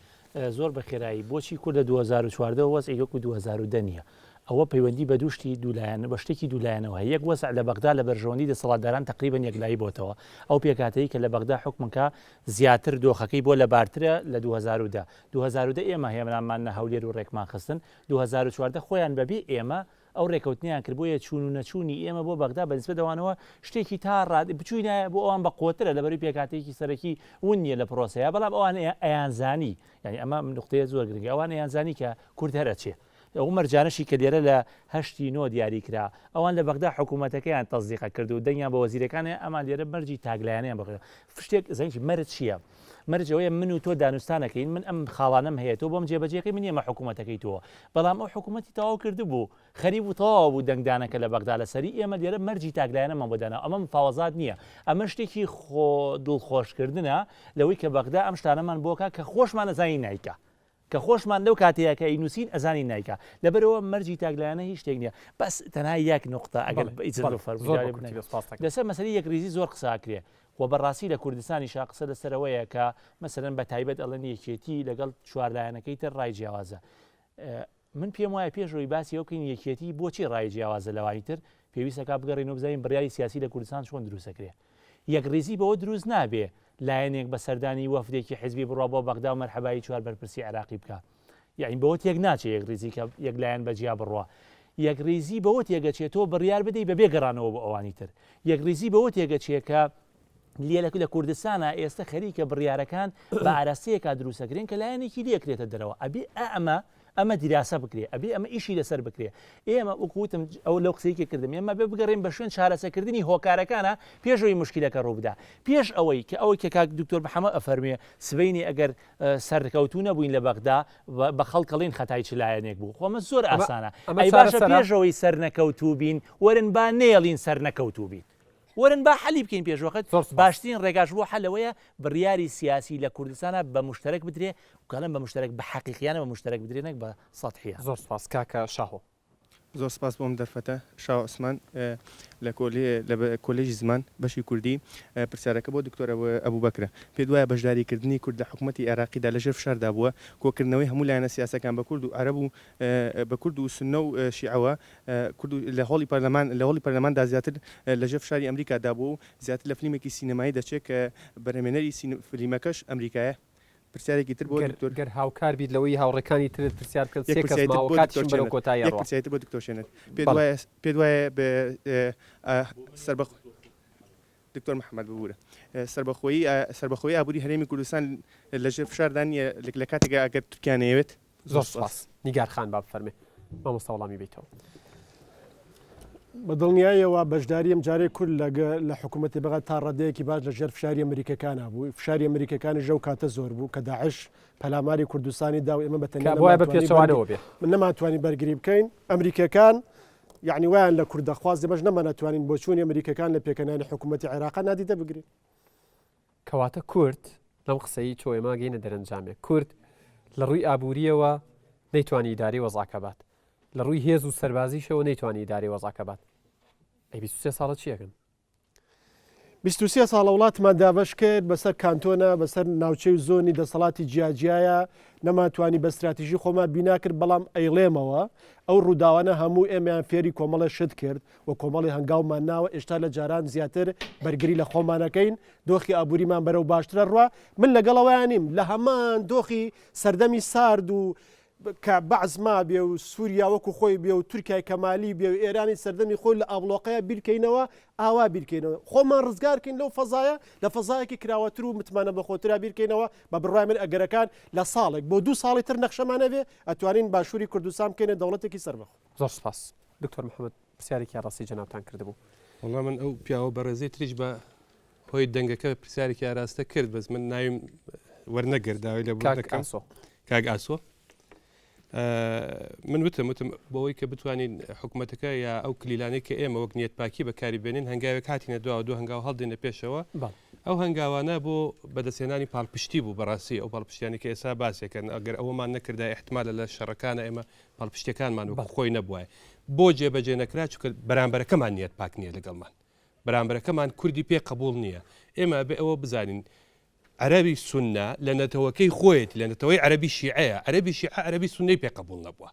زۆر بە خێرایی بۆچی کورد لە 2014 وەزعی وەکو 2010 نییە؟ ئەوە پەیوەندی بە دوو شتی دوولایەن بە شتێکی دوولایەنەوە هەیە یەک وەزع لە بەغدا لە بەرژەوەندی دەسەڵاتداران تەقریبەن یەکلایی بۆتەوە ئەو پێکهاتەی کە لە بەغدا حوکمکا زیاتر دۆخەکەی بۆ لەبارترە لە 2010 2010 ئێمە هێمنامانە هەولێر و ڕێکمان خستن 2014 خۆیان بەبێ ئێمە ئەو رێکەوتنەیان کرد، بۆیە چوون و نەچوونی ئێمە بۆ بەغدا بە نیسبەت ئەوانەوە شتێکی تا رادەیەک بچووینایە بۆ ئەوان بە قوەترە لەبەروی پێکهاتەیەکی سەرەکی ون نییە لە پرۆسەیە بەڵام ئەوان ئەیانزانی یانی ئەمە نوقتەیە زۆر گرنگە ئەوان ئەیانزانی کە کورد هەر ئەچێ ئەو مەرجانەشی کە لێرە لە هەشتی نۆ دیاری کرا ئەوان لە بەغدا حکوومەتەکەیان تەزدیقە کرد و دەنگیان بە وەزیرەکان ئەمان لێرە مەرجی تاکلایەنەیان بۆ شتێک زەنگی مەرج چییە؟ مەرج ئەوەیە من و تۆ دانوستانەکەین من ئەم خاڵانەم هەیە تۆ بۆم جێبەجێکەی من یەمە حکوومەتەکەی تۆ بەڵام ئەو حکوومەتی تەواو کردبوو خەریک بوو تەواو بوو دەنگدانەکە لە بەغدا لەسەری ئێمە لێرە مەرجی تاکلایەنەمان بۆ دانا ئەمە مفاوەزات نییە ئەمە شتێکی خۆ دڵخۆشکردنە لەوەی کە بەغدا ئەم شتانەمان بۆکە کە خۆشمان ئەزانین نایکا کە خۆشمان لەو کاتەیە کە ئەینوسین ئەزانین نایکا لەبەرئەوە مەرجی تاکلایەنە هیچ شتێک نییە بەس تەنها یەک نوقتە ئەگەر بەڵێ ئیزن بەڵێ بفەرمووی زۆر جارێ بە کورتی بنەم بێ سپاس دەکەم. لەسەر مەسەلەی یەکڕیزی زۆر قسە ئەکرێ و بەڕاستی لە کوردستانیشا قسە لەسەر ئەوەیە کە مەسەلەن بە تایبەت ئەڵێن یەکێتی لەگەڵ چوار لایەنەکەی تر ڕای جیاوازە من پێم وایە پێش ئەوەی باسی ئەوە بکەین یەکێتی بۆچی ڕای جیاوازە لەوانی تر، پێویستە کا بگەڕێینەوە بزانین بڕیاری سیاسی لە کوردستان چۆن دروست ئەکرێ. یەکڕیزی بەوە دروست نابێ لایەنێک بە سەردانی وەفدێکی حزبی بڕوا بۆ بەغدا و مەرحەبایی چوار بەرپرسی عێراقی بکا. یەعنی بەوە تێک ناچێ یەکڕیزی کە یەک لایەن بە جیا بڕوا. یەکڕیزی بەوە تێگەچێ تۆ بڕیار بدەی بەبێ گەڕانەوە بۆ ئەوانی تر. یەکڕیزی بەوە تێگەچێ کە لێ لە کوردستانا ئێستە خەریکە بڕیارەکان بە ئاراستەیەکا دروستەکرێن کە لایەنێکی لێ کرێتە دەرەوە ئەبێ ئەمە ئەمە دیراسە بکرێ ئەبێ ئەمە ئیشی لەسەر بکرێ ئێمە وەکو وتم ئەو لەو قسەیەکی کردم ئێمە بێ بگەڕێن بە شوێن چارەسەکردنی هۆکارەکانە پێش ئەوەی مشکلەکە ڕووبدا پێش ئەوەی کە ئەوەی کە کاک دکتۆر محەممەد ئەفەرموێ سبەینێ ئەگەر سەرکەوتوو نەبووین لە بەغدا بە خەڵکەڵین خەتای چ لایەنێک بوو خۆ ئەمە زۆر ئاسانە ئەی باشە پێش ئەوەی سەرنەکەوتوو بین وەرن با نەیەڵین سەرنەکەوتوو بین وەرن با حەلی بکەین پێشوەخت، زۆر سوپاس. باشترین ڕێگاش بۆ حەل ئەوەیە بڕیاری سیاسی لە کوردستانا بە موشتەرەک بدرێ و کە ئەڵێم بە موشتەرەک بە حەقیقیانە بە موشتەرەک بدرێ نەک بە سەتحیە. زۆر سوپاس کاکە شاهۆ. زۆر سپاس بۆ ئەم دەرفەتە. شاهۆ عوسمان لە لە کۆلێژی زمان بەشی کوردی. پرسیارەکە بۆ دکتۆر ئەبوبەکرە. پێت وایە بەشداریکردنی کورد لە حکومەتی عێراقیدا لەژێر فشاردا بووە؟ کۆکردنەوەی هەموو لایەنە سیاسەکان بە کورد و عەرەب و بە کورد و سوننە و شیعەوە کورد و لە هۆڵی پەرلەمان لە هۆڵی پەرلەماندا زیاتر لە ژێر فشاری ئەمریکادا بووە و زیاتر لە فلیمێکی سینەمایی دەچێت کە بەرهەمێنەری فلیمەکەش ئەمریکایە. پرسیارێکی تر بۆ گەر دکتۆر گەر هاوکار بیت لەوەی هاوڕێکانی ترت پرسیار بکەن یەک سێ کەس پرسیاری تر ماوە بۆ دکتۆر کاتیشم بەرەو شێنەر کۆتایی یەک ئەڕوا. پرسیاری تر بۆ دکتۆر شێنەر پێت بەڵێ. وایە پێت وایە بە سەربەخ دکتۆر محەمەد ببورە سەربەخۆیی سەربەخۆیی ئابووری هەرێمی کوردستان لە ژێر فشاردا نییە لە کاتێکا ئەگەر تورکیا نەیەوێت؟ زۆر سوپاس نیگار خان با بفەرمێ مامۆستا وەڵامی بیتەوە. بە دڵنیاییەوە بەشداری ئەم جارەی کورد لە حکوومەتی بەغا تا ڕادەیەکی باش لە ژێر فشاری ئەمریکەکانە بوو فشاری ئەمریکەکانی ژەو کاتە زۆر بوو کە داعش پەلاماری کوردستانی دا و ئێمە بە تەنیا بۆیە بە پێچەوانەوە بێ من نەمانتوانی بەرگری بکەین ئەمریکەکان یعنی وایان لە کوردە خواست بەش نەمانەتوانین بۆچوونی ئەمریکەکان لە پێکەنانی حکوومەتی عێراقا نادیدە بگرین کەواتە کورد لەم قسەی تۆ ئێمە گەینە دەرەنجامێک کورد لە ڕووی ئابووریەوە نەیتوانی ئیدارەی وەزعەکە بات لە ڕووی هێز و سەربازیشەوە نەیتوانی ئیدارەی وەزعەکە بات ئەی 23 ساڵە چیەکەن؟ 23 ساڵە وڵاتمان دابەش کرد بەسەر کانتۆنە، بەسەر ناوچەی و زۆنی دەسەڵاتی جیاجیایە، نەمانتوانی بە ستراتیژی خۆمان بینا کرد، بەڵام ئەیڵێمەوە ئەو ڕووداوانە هەموو ئێمەیان فێری کۆمەڵێ شت کرد و کۆمەڵی هەنگاومان ناوە، ئێشتا لە جاران زیاتر بەرگری لە خۆمان ئەکەین، دۆخی ئابووریمان بەرەو باشترە ڕوا، من لەگەڵ ئەوەیا نیم لە هەمان دۆخی سەردەمی سارد و کە بەعس مابێ و سوریا وەکو خۆی بێ و تورکیای کەمالی بێ و ئێرانی سەردەمی خۆی لە ئابڵۆقەیا بیرکەینەوە ئاوا بیرکەینەوە خۆمان ڕزگارکەین لەو فەزایە لە فەزایەکی کراوەتر و متمانە بەخۆترا بیرکەینەوە بە بڕوای من ئەگەرەکان لە ساڵێک بۆ دوو ساڵی تر نەخشەمان هەبێ ئەتوانین باشووری کوردستان بکەینە دەوڵەتێکی سەربەخۆ. زۆر سوپاس دکتۆر محمد پرسیارێکی ڕاستی جەنابتان کردبوو. وەڵا من ئەو پیاوە بەڕێزەی تریش بە هۆی دەنگەکە پرسیارێکی ئاراستە کرد بەس من ناویم وەرنەگرت داوای لێ بوردن دەکەم. کاک ئاسۆ من وتم وتم بۆەوەی کە بتوانین حکوومەتەکە یا ئەو کلیلانەی کە ئێمە وەک نیەت پاکی بەکاری بێنین هەنگاوێک هاتینە دواوە دوو هەنگاو هەڵدێنە پێشەوە ئەو هەنگاوانە بۆ بەدەستهێنانی پاڵپشتی بوو بەڕاستی ئەو پاڵپشتیانی کە ئێستا باسێکن ئەگەر ئەوەمان نەکردا احتمالە لە شەڕەکانە ئێمە پاڵپشتەکانمان وەکو خۆی نەبووایە بۆ جێبەجێ نەکرا چونکە بەرامبەرەکەمان نیەت پاک نییە لەگەڵمان بەرامبەرەکەمان کوردی پێ قبوڵ نییە. ئێمە ئەبێ ئەوە بزانین عەرەبی سوننە لە نەتەوەکەی خۆیەتی، لە نەتەوەی عەرەبی شیعەیە، عەرەبی شیعە عەرەبی سوننەی پێ قبوڵ نەبووە.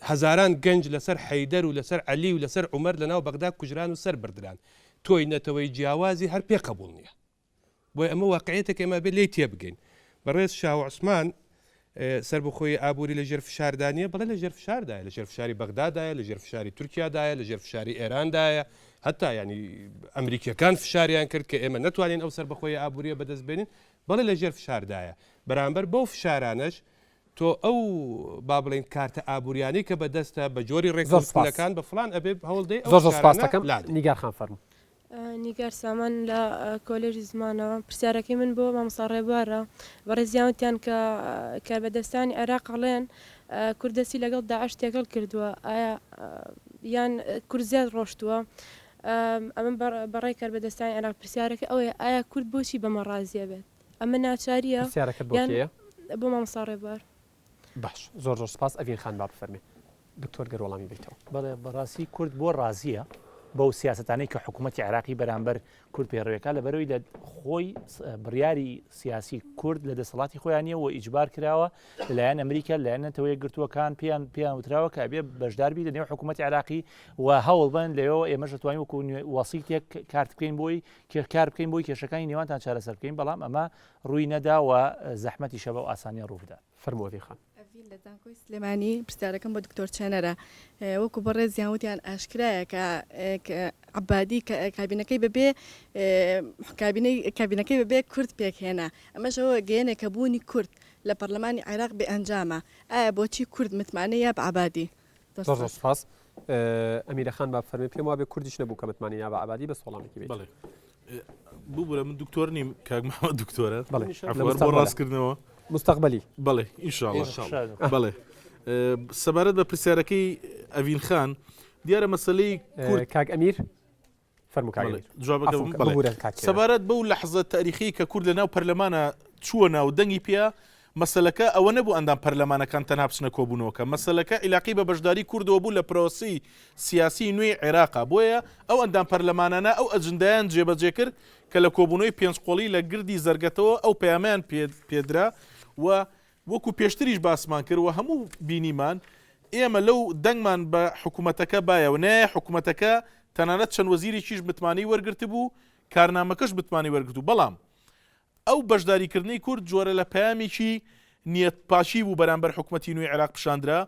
هەزاران گەنج لەسەر حەیدەر و لەسەر عەلی و لەسەر عومەر لەناو بەغدا کوژران و سەر بردران. تۆی نەتەوەی جیاوازی هەر پێ قبوڵ نییە. بۆیە ئەمە واقعیەتێکە ئێمە ئەبێت لێی تێبگەین. بەڕێز شاهۆ عوسمان سەربەخۆیی ئابووری لە ژێر فشاردا نییە؟ بەڵێ لە ژێر فشاردایە، لە ژێر فشاری بەغدادایە، لە ژێر فشاری تورکیادایە، لە ژێر فشاری ئێراندایە، هەتا یانی ئەمریکیەکان فشاریان کرد کە ئێمە نەتوانین ئەو سەربەخۆیی ئابووریە بەدەست بێنین، بەڵێ لە ژێر فشاردایە. بەرامبەر بەو فشارانەش تۆ ئەو با بڵێین کارتە ئابووریانەی کە بەدەستە بە جۆری زۆر سپاس. ڕێککەوتنەکان بە فڵان ئەبێ هەوڵدەی ئەو زۆر زۆر سپاس فشارانە دەکەم. لادەی. نیگار خان فەرموو. نیگار سامان لە کۆلێژی زمانەوە پرسیارەکەی من بۆ مامۆستا ڕێبوارە بەڕێزیان وتیان کە کاربەدەستانی عێراق ئەڵێن کورد دەستی لەگەڵ داعش تێکەڵ کردووە ئایا یان کورد زیاد ڕۆشتووە ئەمە بەڕێ کاربەدەستانی عێراق پرسیارەکە ئەوەیە ئایا کورد بۆچی بەمە ڕازیە بێت ئەمە ناچاریە پرسیارەکەت بۆ یان کێیە؟ بۆ مامۆستا ڕێبوار. باش زۆر زۆر سپاس ئەڤین خان با بفەرمێ دکتۆر گەر وەڵامی بەیتەوە. بەڵێ بەڕاستی کورد بۆ ڕازیە بەو سیاسەتانەی کە حکوومەتی عێراقی بەرامبەر کورد پەیڕەوێکا لەبەرەوەی لە خۆی بڕیاری سیاسی کورد لە دەسەڵاتی خۆیان نیە و ئیجبار کراوە لەلایەن ئەمریکا لەلایەن نەتەوە یەکگرتووەکان پێیان پێیان وتراوە کە ئەبێ بەشداربی لە نێو حکوومەتی عێراقی و هەوڵ بن لەوێەوە ئێمەش دەتوانین وەکو وەسیتێک کارت بکەین بۆی کار بکەین بۆی کێشەکانی نێوانتان چارەسەر بکەین بەڵام ئەمە ڕووی نەدا و زەحمەتیشە بەو ئاسانیە ڕوو بدات. فەرموو ئەڤین خان. ئەڤین لە زانکۆی سلێمانی، پرسیارەکەم بۆ دکتۆر چێنەرە، وەکو بەڕێزیان وتیان ئاشکرایە کە عەبادی کابینەکەی بەبێ کابینەی کابینەکەی بەبێ کورد پێکهێنا، ئەمەش ئەوە گەیەنێ کە بوونی کورد لە پەرلەمانی عێراق بێ ئەنجامە، ئایا بۆچی کورد متمانەی یا بە عەبادی؟ زۆر زۆر سوپاس. ئەمیرە خان با بفەرموێ پێم وابێ کوردیش نەبوو کە متمانەی نا بە عەبادی بەس وەڵامێکی بێت. بەڵێ ببورە من دکتۆر نیم کاک محمد دکتۆرە بەڵێ عەفوەر بۆ ڕاستکردنەوە مستەقبەلی بەڵێ ئینشاءاللە بەڵێ سەبارەت بە پرسیارەکەی ئەڤین خان دیارە مەسلەی کورد کاک ئەمیر فەرموو کاک بەڵێ ئەمیر جوابەکە عەفوو بەڵێ ببورە کاک چێرە. سەبارەت بەو لەحزە تاریخی کە کورد لە ناو پەرلەمانە چووە ناو دەنگی پێ مەسەلەکە ئەوە نەبوو ئەندام پەرلەمانەکان تەنها بچنە کۆبوونەوەکە مەسەلەکە عیلاقەی بە بەشداری کوردەوە بوو لە پرۆسەی سیاسی نوێی عێراقا بۆیە ئەو ئەندام پەرلەمانانە ئەو ئەجندایان جێبەجێ کرد کە لە کۆبوونەوەی پێنجقۆڵی لە گردی زەرگەتەوە ئەو پەیامەیان پێدرا و وەکو پێشتریش باسمان کرد و هەموو بینیمان ئێمە لەو دەنگمان بە حکومەتەکە بایەوە نایە حکومەتەکە تەنانەت چەند وەزیرێکیش متمانەی وەرگرتبوو کارنامەکەش متمانەی وەرگرتوو بەڵام ئەو بەشداریکردنەی کورد جۆرە لە پەیامێکی نیەتپاکی بوو بەرامبەر حکومەتی نوێی عێراق پیشاندرا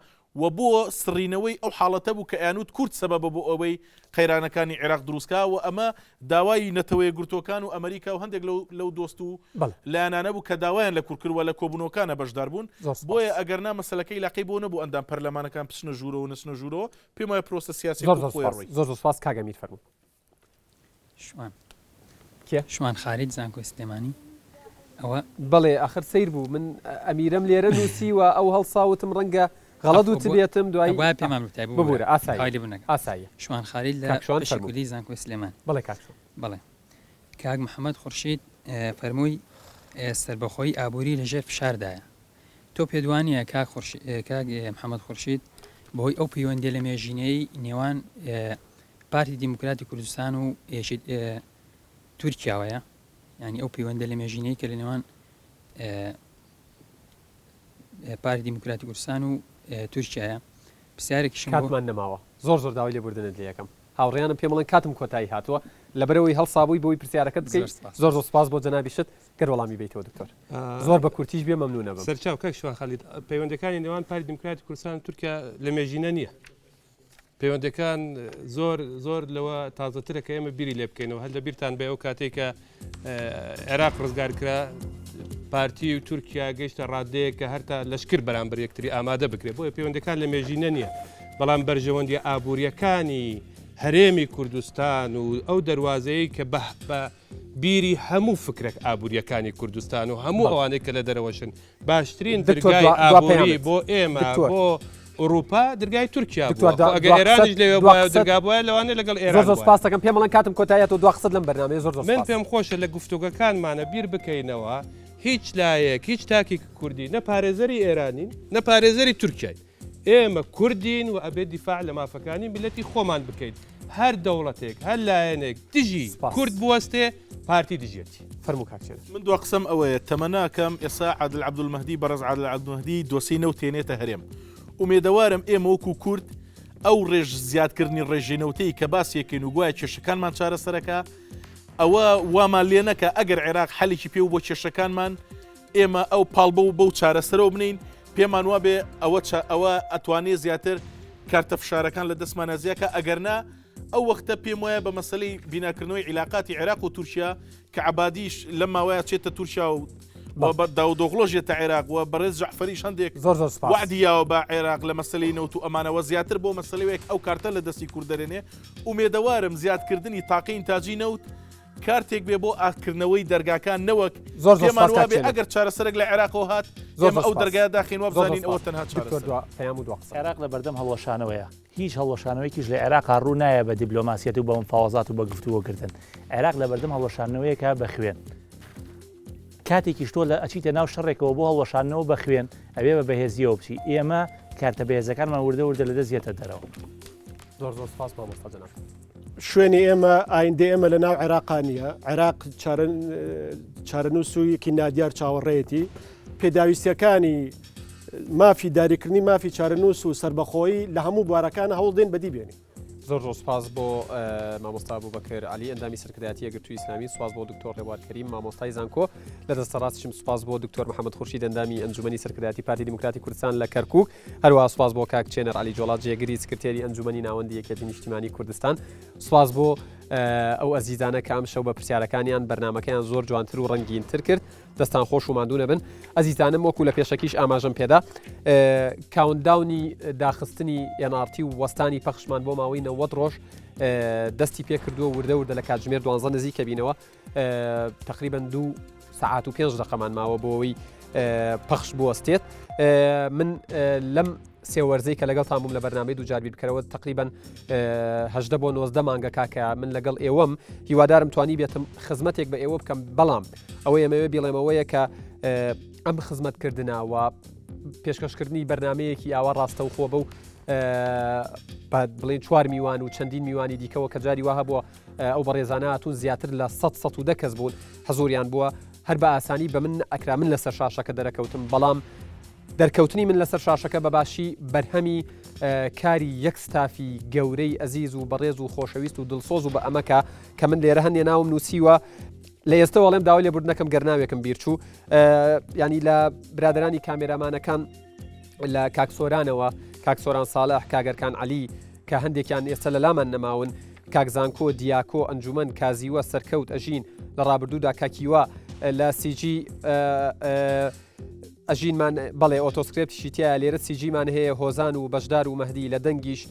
و بۆ سڕینەوەی ئەو حاڵەتە بوو کە ئەیانوت کورد سەبەبە بۆ ئەوەی قەیرانەکانی عێراق دروستکا و ئەمە داوای نەتەوەیەکگرتووەکان و ئەمریکا و هەندێک لەو لەو دۆست و لایەنانە بوو کە داوایان لە کورد کرد و لە کۆبوونەوەکانە بەشدار بوون بۆیە ئەگەر نا مەسەلەکە ئیلاقەی بۆ نەبوو ئەندام پەرلەمانەکان بچنە ژوورەوە و نەچنە ژوورەوە پێم وایە پرۆسە سیاسیەکە زۆر زۆر خۆی سوپاس ڕۆی. زۆر زۆر سوپاس کاک ئەمیر فەرموو. شوان کێ؟ شوان خالید زانکۆی سلێمانی ئەوە. بەڵێ ئەخر سەیر بوو من ئەمیرەم لێرە نووسیوە ئەو هەڵسا وتم ڕەنگە غەڵەت عەفوە بۆ وتبێتم دوایی ئەبوایە پێمان بوتایە ببورە ببورە ئاساییە داوای لێبوردن ئەکەم ئاساییە شوان خالید لە کاک شوان بەشی فەرموو کوردی زانکۆی سلێمانی بەڵێ کاک شوان. بەڵێ کاک محەمەد خورشید فەرمووی سەربەخۆیی ئابووری لە ژێر فشاردایە تۆ پێت وانییە کاک خورشید کاک محەمەد خورشید بەهۆی ئەو پەیوەندیە لەمێژینەیەی نێوان پارتی دیموکراتی کوردستان و یەکێت. تورکیاوەیە یانی ئەو پەیوەندە لە مێژینەی کە لە نێوان پارتی دیموکراتی کوردستان و تورکیایە پرسیارێکیشم کاتمان نەماوە زۆر زۆر داوای لێبوردنت لێ ئەکەم هاوڕێیانم پێم بڵێن کاتم کۆتایی هاتووە لەبەرئەوەی هەڵسابووی بۆی پرسیارەکەت بکەی زۆر زۆر سپاس بۆ جەنابیشت گەر وەڵامی بەیتەوە دکتۆر زۆر بە کورتیش بێ مەمنوونە بم. سەرچاو کاک شوان خالید پەیوەندەکانی نێوان پارتی دیموکراتی کوردستان و تورکیا لە مێژینە نییە پەیوەندەکان زۆر زۆر لەوە تازەترە کە ئێمە بیری لێ بکەینەوە هەر لە بیرتان بێ ئەو کاتێک کە عێراق ڕزگار کرا پارتی و تورکیا گەیشتە ڕادەیەک کە هەرتا لەشکر بەرامبەر یەکتری ئامادە بکرێت بۆیە پەیوەندەکان لە مێژینە نییە بەڵام بەرژەوەندی ئابوووریەکانی هەرێمی کوردستان و ئەو دەواازەیە کە بە بیری هەموو فکرەک ئابوووریەکانی کوردستان و هەموو ئەوانەی کە لە دەرەوەشن باشترین درگای ئابووری بۆ ئێمە بۆ ئوروپا درگای تورکیا ئەگەر ئێرانیش لەوێ بوایە درگا بوایە لەوانەیە لەگەڵ ئێران زۆر سپاس دەکەم پێم بڵێن کاتم کۆتاییە تۆ دوا قسەت لەم بەرنامەیە زۆر زۆر من پێم خۆشە لە گفتوگەکانمانە بیر بکەینەوە هیچ لایەک هیچ تاکێکی کوردی نە پارێزەری ئێرانین نە پارێزەری تورکیاین ئێمە کوردین و ئەبێ دیفاع لە مافەکانی میللەتی خۆمان بکەین، هەر دەوڵەتێک، هەر لایەنێک دژی کورد بوەستێ، پارتی دژیەتی. فەرموو کاک چێنەر. من دوا قسەم ئەوەیە تەمەناکەم ئێسا عادل عەبدولمەهدی بەڕێز عادل عەبدولمەهدی دۆسێی نەوت تێنێتە هەرێم ئومێدەوارم ئێمە وەکو کورد ئەو ڕێژ زیادکردنی ڕێژەی نەوتەی کە باسیەکەین و گوایە کێشەکانمان چارەسەرەکە ئەوە وامان لێ نەکا ئەگەر عێراق حەلێکی پێ بۆ کێشەکانمان ئێمە ئەو پاڵ بەو بەو چارەسەرەوە بنین پێمان وابێ ئەوە ئەوە ئەتوانێ زیاتر کارتە فشارەکان لە دەستمانە زیاکە ئەگەر نا ئەو وەختە پێم وایە بە مەسلەی بیناکردنەوەی عیلاقاتی عێراق و تورکیا کە عبادیش لەم ماوەیە چێتە تورکیا و داودۆغڵۆش یەتە عێراق و بەڕێز جەعفەریش هەندێک زۆر زۆر سپاس وعدی یاوە بە عێراق لە مەسلەی نەوت و ئەمانەوە زیاتر بۆ مەسلەیەک ئەو کارتە لە دەستی کورد دەرێنێ ئومێدەوارم زیادکردنی تاقی ئینتاجی نەوت کارتێک بێ بۆ ئاکردنەوەی دەرگاکان نەوەک زۆر زۆر پێمان سپاس کاک وابێ چێنەر. ئەگەر چارەسەرێک لە عێراقەوە هات زۆر ئێمە زۆر ئەو سپاس. دەرگایە داخەین زۆر زۆر وابزانین ئەوە سپاس. تەنها دکتۆر چارەسەرە. دوا پەیام و دوا قسە. عێراق لە بەردەم هەڵوەشانەوەیە، هیچ هەڵوەشانەوەیەکیش لە عێراقا ڕوو نایە بە دیبلۆماسیەت و بە مفاوەزات و بە گفتوگۆکردن. عێراق لە بەردەم هەڵوەشاندنەوەیەکە بە خوێن. کاتێکیش تۆ لە ئەچیتە ناو شەڕێکەوە بۆ هەڵوەشاندنەوە بە خوێن، ئەبێ بە بەهێزییەوە بچی. ئێمە کارتە بەهێزەکانمان وردە وردە لە دەست یەتە دەرەوە. زۆر زۆر سپاس مامۆستا جەناب. شوێنی ئێمە ئایندەی ئێمە لە ناو عێراقا نییە عێراق چارەنووسویەکی نادیار چاوەڕێیەتی پێداویستیەکانی مافی داریکردنی مافی چارەنووس و سربەخۆیی لە هەموو بوارەکان هەوڵدێن بەدی بێنین. زۆر زۆر سپاس بۆ مامۆستا ئەبوبەکر عەلی ئەندامی سەرکردایەتی یەکگرتووی ئیسلامی سپاس بۆ دکتۆر ڕێبوار کەریم مامۆستای زانکۆ لە دەستە ڕاستیشم سپاس بۆ دکتۆر محەممەد خورشید ئەندامی ئەنجومەنی سەرکردایەتی پارتی دیموکراتی کوردستان لە کەرکوک هەروەها سپاس بۆ کاک چێنەر عەلی جۆڵا جێگری سکرتێری ئەنجومەنی ناوەندی یەکێتی نیشتیمانی کوردستان سپاس بۆ ئەو ئەزیزانە کە ئەمشەو بە پرسیارەکانیان بەرنمەکەیان زۆر جوانتر و ڕەنگینتر کرد دەستان خۆش و ماندوو نەبن ئەزیزانم وەکو لە پێشەکیش ئاماژەم پێدا countdown ی داخستنی NRT و وەستانی پەخشمان بۆ ماوەی 90 ڕۆژ دەستی پێکردووە وردە وردە لە کاتژمێر دوانزە نزیکە بینەوە تقریبا دوو سەعات و پێنج دەقەمان ماوە بۆ ئەوەی پەخش بوەستێت من لەم سێ وەرزەی کە لەگەڵتان بووم لە بەرنامەی دووجار بیر بکەرەوە تقریبا هەژدە بۆ 90 مانگە کاکە من لەگەڵ ئێوەم هیوادارم توانی بێتم خزمەتێک بە ئێوە بکەم بەڵام ئەوەی ئەمەوێ بیڵێمەوەیە کە ئەم خزمەتکردنە و پێشکەشکردنی بەرنمەیەکی ئاوا ڕاستەوخۆ بە و بڵێن چوار میوان و چەندین میوانی دیکەوە کە جاری وا هەبووە ئەو بەڕێزانە هاتوون زیاتر لە 110 کەس بوون حزوریان بووە هەر بە ئاسانی بە من ئەکرا من لەسەر شاشەکە دەرەکەوتم بەڵام دەرکەوتنی من لەسەر شاشەکە بە باشی بەرهەمی کاری یەک ستافی گەورەی ئەزیز و بەڕێز و خۆشەویست و دڵسۆز و بە ئەمەکە کە من لێرە هەندێ ناوم نووسیوە لە ئێستەوە ئەڵێم داوای لێبوردنەکەم گەر ناوێکم بیرچوو ینی لە برادرانی کامێرامانەکان لە کاک سۆرانەوە کاک سۆران ساڵح کاگەرکان عەلی کە هەندێکیان ئێستا لە لامان نەماون کاک زانکۆ دیاکۆ ئەنجومەن کازیوە سەرکەوت ئەژین لە ڕابردوودا کاکیوە لە CG ئەژینمان بەڵێ autoscript یشی تایە لێرە CG مان هەیە هۆزان و بەشدار و مەهدی لە دەنگیش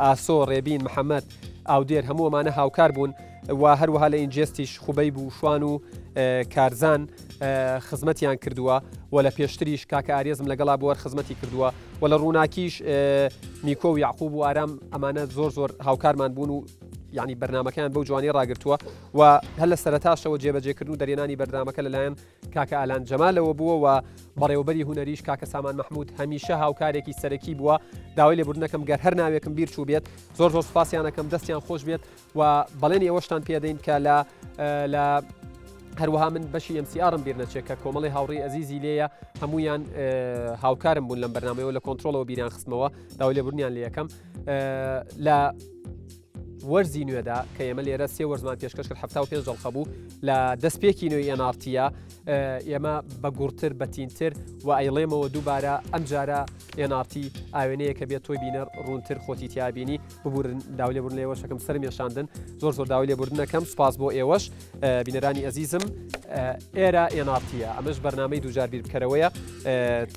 ئاسۆ ڕێبین محەممەد ئاودێر هەموو ئەمانە هاوکار بوون و هەروەها لە ingest یش خوبەیب و شوان و کارزان خزمەتیان کردووە و لە پێشتریش کاکە ئارێزم لەگەڵا بووە خزمەتی کردووە و لە ڕووناکیش میکۆ و یعقوب و ئارام ئەمانە زۆر زۆر هاوکارمان بوون و. یعنی بەرنمەکەیان بەو جوانی ڕاگرتووە و هەر لە سەرتاشەوە جێبەجێکردن و دەرێنانی بەرنمەکە لەلایەن کاکە ئالان جەمالەوە بووە و بەڕێوەبەری هونەریش کاکە سامان مەحمود هەمیشە هاوکارێکی سەرەکی بووە داوای لێبوردنەکەم گەر هەر ناوێکم بیر چوو بێت زۆر زۆر سوپاسیانەکەم دەستیان خۆش بێت و بەڵێنی ئەوەشتان پێدەین کە لە لە هەروەها من بەشی MCR م بیر نەچێت کە کۆمەڵی هاوڕی ئەزیزی لێیە هەمویان هاوکارم بوون لەم بەرنمەیەوە لە کۆنتترۆلەوە بیریان خستمەوە داوای لێبوردنیان لێ یەکەم لە وەرزی نوێدا کە ئێمە لێرە سێ وەرزمان پێشکەش کرد 75 جەڵقە بوو لە دەستپێکی نوێی NRT-یە ئێمە بە گوڕتر بەتینتر و ئەیڵێمەوە دووبارە ئەمجارە NRT ئاوێنەیە کە بێت تۆی بینەر ڕوونتر خۆتی تیابینی ببورن داوای لێبوردن لە ئێوەشەکەم سەرم یەشاندن زۆر زۆر داوای لێبوردنەکەم سوپاس بۆ ئێوەش بینەرانی ئەزیزم ئێرە NRT-یە ئەمەش بەرنامەی دووجار بیر بکەرەوەیە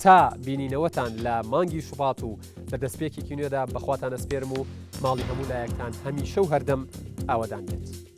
تا بینینەوەتان لە مانگی شوبات و لە دەستپێکێکی نوێدا بەخواتان ئەسپێرم و ماڵی هەموو لایەکتان هەمیشە و هەردەم ئاوەدان بێت.